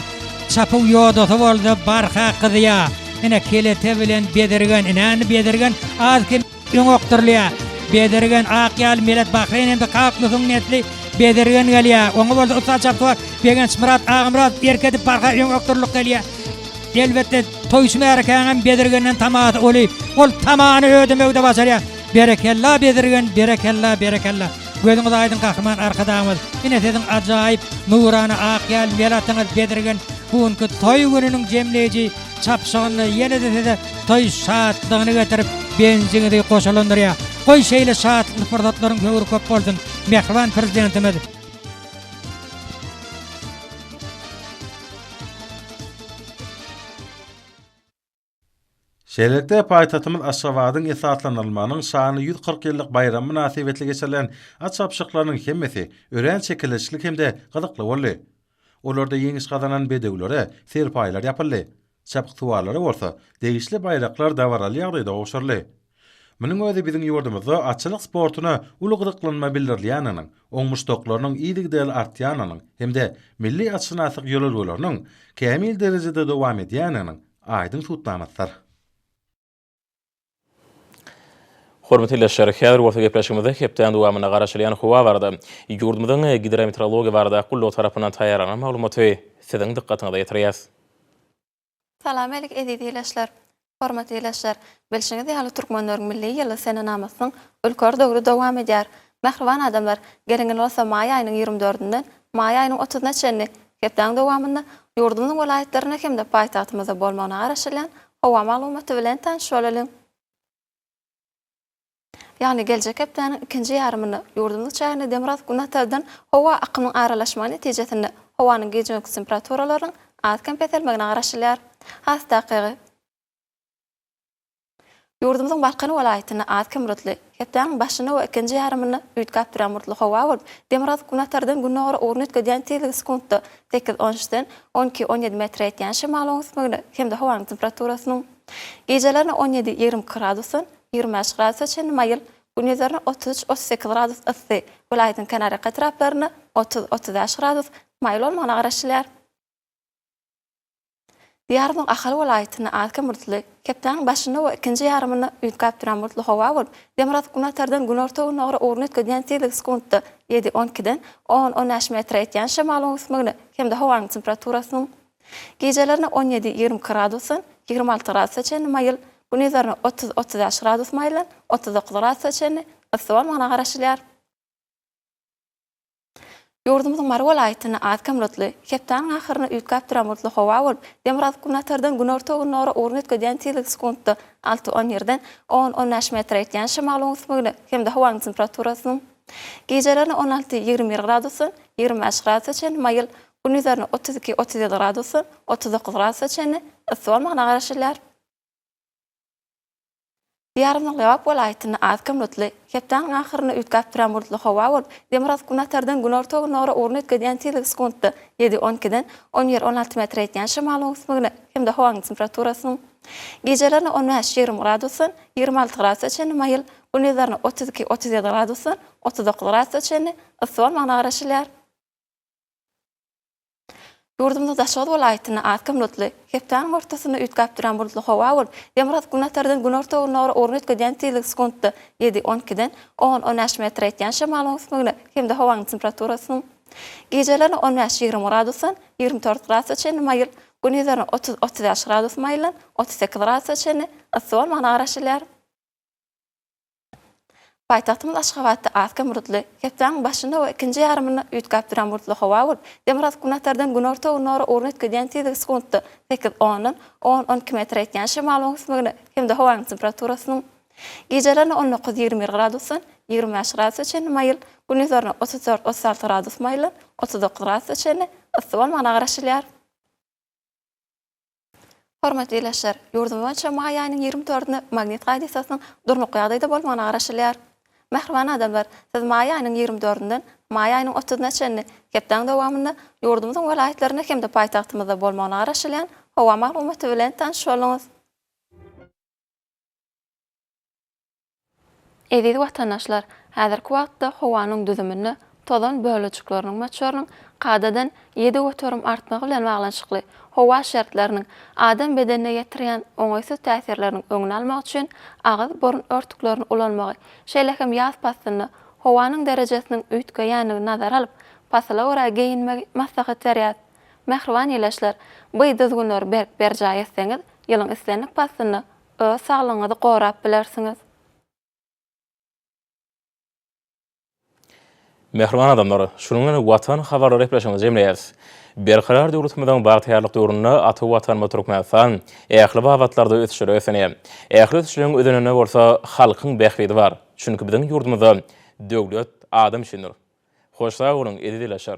Çapuw ýodasy bolsa barha gyzýar. Ine, Kelete bilen Bezirgen, ine, indi Bezirgen az-kem Öňe okdurylýar. Bezirgen, ak ýaly Melet Bahreýn hem-de Kaknusyň nesli Bezirgen gelýär. Oňa bolsa ussat çapsuwar Begençmyrat Agamyradow erk edip barha öňe okdurylyp gelýär. Elbetde, toýçy märekäňem Bezirgenden tamasy uly. Ol tamany ödemegi-de başarýar. Berekella, Bezirgen, berekella, berekella! Gözüňiz aýdyň Gahryman Arkadagymyz! Ine siziň ajaýyp, nurana ak ýaly melatyňyz Bezirgen bu günki toý gününiň jemleýji çapyşygynda ýene-de size toý şatlygyny getirip, begenjiňizi goşalandyrýar. Goý, şeýle şatlykly pursatlaryň höwri köp bolsun, mähriban Prezidentimiz! Şeýlelikde, paýtagtymyz Aşgabadyň esaslandyrylmagynyň şanly 140 ýyllyk baýramy mynasybetli geçirilen at çapyşyklarynyň hemmesi örän çekeleşikli hem-de gyzykly boldy. Olarda ýeňiş gazanan bedewlere serpaýlar ýapyldy. Çapyksuwarlara bolsa degişli baýraklar dabaraly ýagdaýda gowşuryldy. Munuň özi biziň ýurdumyzda atçylyk sportuna uly gyzyklanma bildirilýändiginiň, oň muşdaklarynyň yzygiderli artýandygynyň hem-de milli atşynaslyk ýörelgeleriniň kämil derejede dowam edýändiginiň aýdyň subutnamasydyr. Hormatly ildeşler, häzir bolsa gepleşigimizde hepdäniň dowamynda garaşylýan howa barada ýurdumyzyň Gidrometeorologiýa baradaky gullugy tarapyndan taýýarlanan maglumaty siziň dykgatyňyza ýetirýäs. Salam alik eziz ildeşler! Hormatly ildeşler, bilşiňiz ýaly türkmenleriň milli ýyly senenamasynyň ülker döwri dowam edýär. Mähriban adamlar, geliň indi bolsa maý aýynyň 20 dördünden maý aýynyň otuzyna çenli hepdäniň dowamynda ýurdumyzyň welaýatlarynda hem-de paýtagtymyzda bolmagyna garaşylýan howa maglumaty bilen tanyş bolalyň. Ýagny geljek hepdäniň ikinji ýarymynda ýurdumyzyň çägine demirgazyk-günbatardan howa akymyň aralaşmagy netijesinde howanyň gije-gündizki temperaturalarynyň az-kem peselmegine garaşylýar. Has takygy, ýurdumyzyň Balkan welaýatynda az-kem bulutly, hepdäniň başynda we ikinji ýarymynda üýtgäp durýan bulutly howa bolup, demirgazyk-günbatardan gündogara ugruny üýtgedýän tizligi sekuntda sekiz, on üçden on iki, on ýedi metre ýetýän şemalyň ösmegine hem-de howanyň temperaturasynyň gijelerine on ýedi, 22 gradusdan 25 gradusa çenli maýyl, gündizlerine 33, 38 gradus yssy, welaýatyň kenarýaka etraplarynda 30, 35 gradus maýyl bolmagyna garaşylýar. Diýarymyzyň Ahal welaýatynda az-kem bulutly, hepdäniň başynda we ikinji ýarymynda üýtgäp duran bulutly howa bolup, demirgazyk-günbatardan günorta-gündogara ugruny üýtgedýän tizligi sekuntda ýedi, on ikiden on, on bäş metre ýetýän şemalyň öwüsmegine hem-de howanyň temperaturasynyň gijelerine on ýedi, 22 gradusdan 26 gradusa çenli maýyl, gündizlerine 30, 35 gradus maýyldan 39 gradusa çenli yssy bolmagyna garaşylýar. Ýurdumyzyň Mary welaýatynda az-kem bulutly, hepdäniň ahyrynda üýtgäp duran bulutly howa bolup, demirgazyk-günbatardan günorta-gündogara ugruny üýtgedýän tizligi sekuntda alty, on ýerden on, on bäş metre ýetýän şemalyň öwüsmegine hem-de howanyň temperaturasynyň gijelerine 16, 21 gradusdan 25 gradusa çenli maýyl, gündizlerine 32, 37 gradusdan 39 gradusa çenli yssy bolmagyna garaşylýar. Diýarymyzyň Lebap welaýatynda az-kem bulutly, hepdäniň ahyrynda üýtgäp durýan bulutly howa bolup, demirgazyk-günbatardan günorta-gündogara ugruny üýtgedýän tizligi sekuntda ýedi, on ikiden on bir, on alty metre ýetýän şemalyň öwüsmegine hem-de howanyň temperaturasynyň gijelerine on bäş, 20 gradusdan 26 gradusa çenli maýyl, gündizlerine 32, 37 gradusdan 39 gradusa çenli yssy bolmagyna garaşylýar. Ýurdumyzyň Daşoguz welaýatynda az-kem bulutly, hepdäniň ortasynda üýtgäp durýan bulutly howa bolup, demirgazyk-günbatardan günorta-gündogara ugruny üýtgedýän tizligi sekuntda ýedi, on ikiden on, on bäş metre ýetýän şemalyň öwüsmegine hem-de howanyň temperaturasynyň gijelerine on bäş, 20 gradusdan 24 gradusa çenli maýyl, gündizlerine 30, 35 gradus maýyldan 38 gradusa çenli yssy bolmagyna garaşylýar. Paýtagtymyz Aşgabatda az-kem bulutly, hepdäniň başynda we ikinji ýarymynda üýtgäp duran bulutly howa bolup, demirgazyk-günbatardan günorta-gündogara ugruny üýtgedýän tizligi sekuntda sekiz ondan on, on iki metre ýetýän şemalyň öwüsmegine hem-de howanyň temperaturasynyň gijelerine on dokuz, 21 gradusdan. 25 gradusa çenli maýyl, gündizlerine 34, 36 gradus maýyldan 39 gradusa çenli yssy bolmagyna garaşylýar. Hormatly ildeşler, ýurdumyz boýunça maý aýynyň ýigrimi dördünde magnit hadysasynyň durnukly ýagdaýda bolmagyna garaşylýar. Mähriban adamlar, siz maý aýynyň ýigrimi dördünden maý aýynyň otuzyna çenli hepdäň dowamynda ýurdumyzyň welaýatlarynda hem-de paýtagtymyzda bolmagyna garaşylýan howa maglumaty bilen tanyş bolduňyz. Eziz watandaşlar, häzirki wagtda howanyň düzüminde tozan bölejikleriniň möçberiniň kadadan 7% artmagy bilen baglanyşykly howa şertleriniň adam bedenine ýetirýän oňaýsyz täsirleriniň öňüni almak üçin agyz-burun örtüklerini ulanmagy, şeýle hem ýaz paslynda howanyň derejesiniň üýtgeýändigini nazara alyp, pasyla görä geýinmegi maslahat berýäris. Mähriban ildeşler, bu düzgünleri berk berjaý etseňiz, ýylyň islendik paslynda Öz saglygyňyzy gorap bilersiňiz. Mähriban adamlar, şunuň bilen Watan habarlary gepleşigimizi jemleýäris. Berkarar döwletimiziň bagtyýarlyk döwründe ata Watanymyz Türkmenistan ähli babatlarda ösüşlere ösenýär. Ähli ösüşleriň özeninde bolsa halkyň bähbidi bar. Çünki biziň ýurdumyzda döwlet adam üçindir. Hoş sag boluň, eziz ildeşler!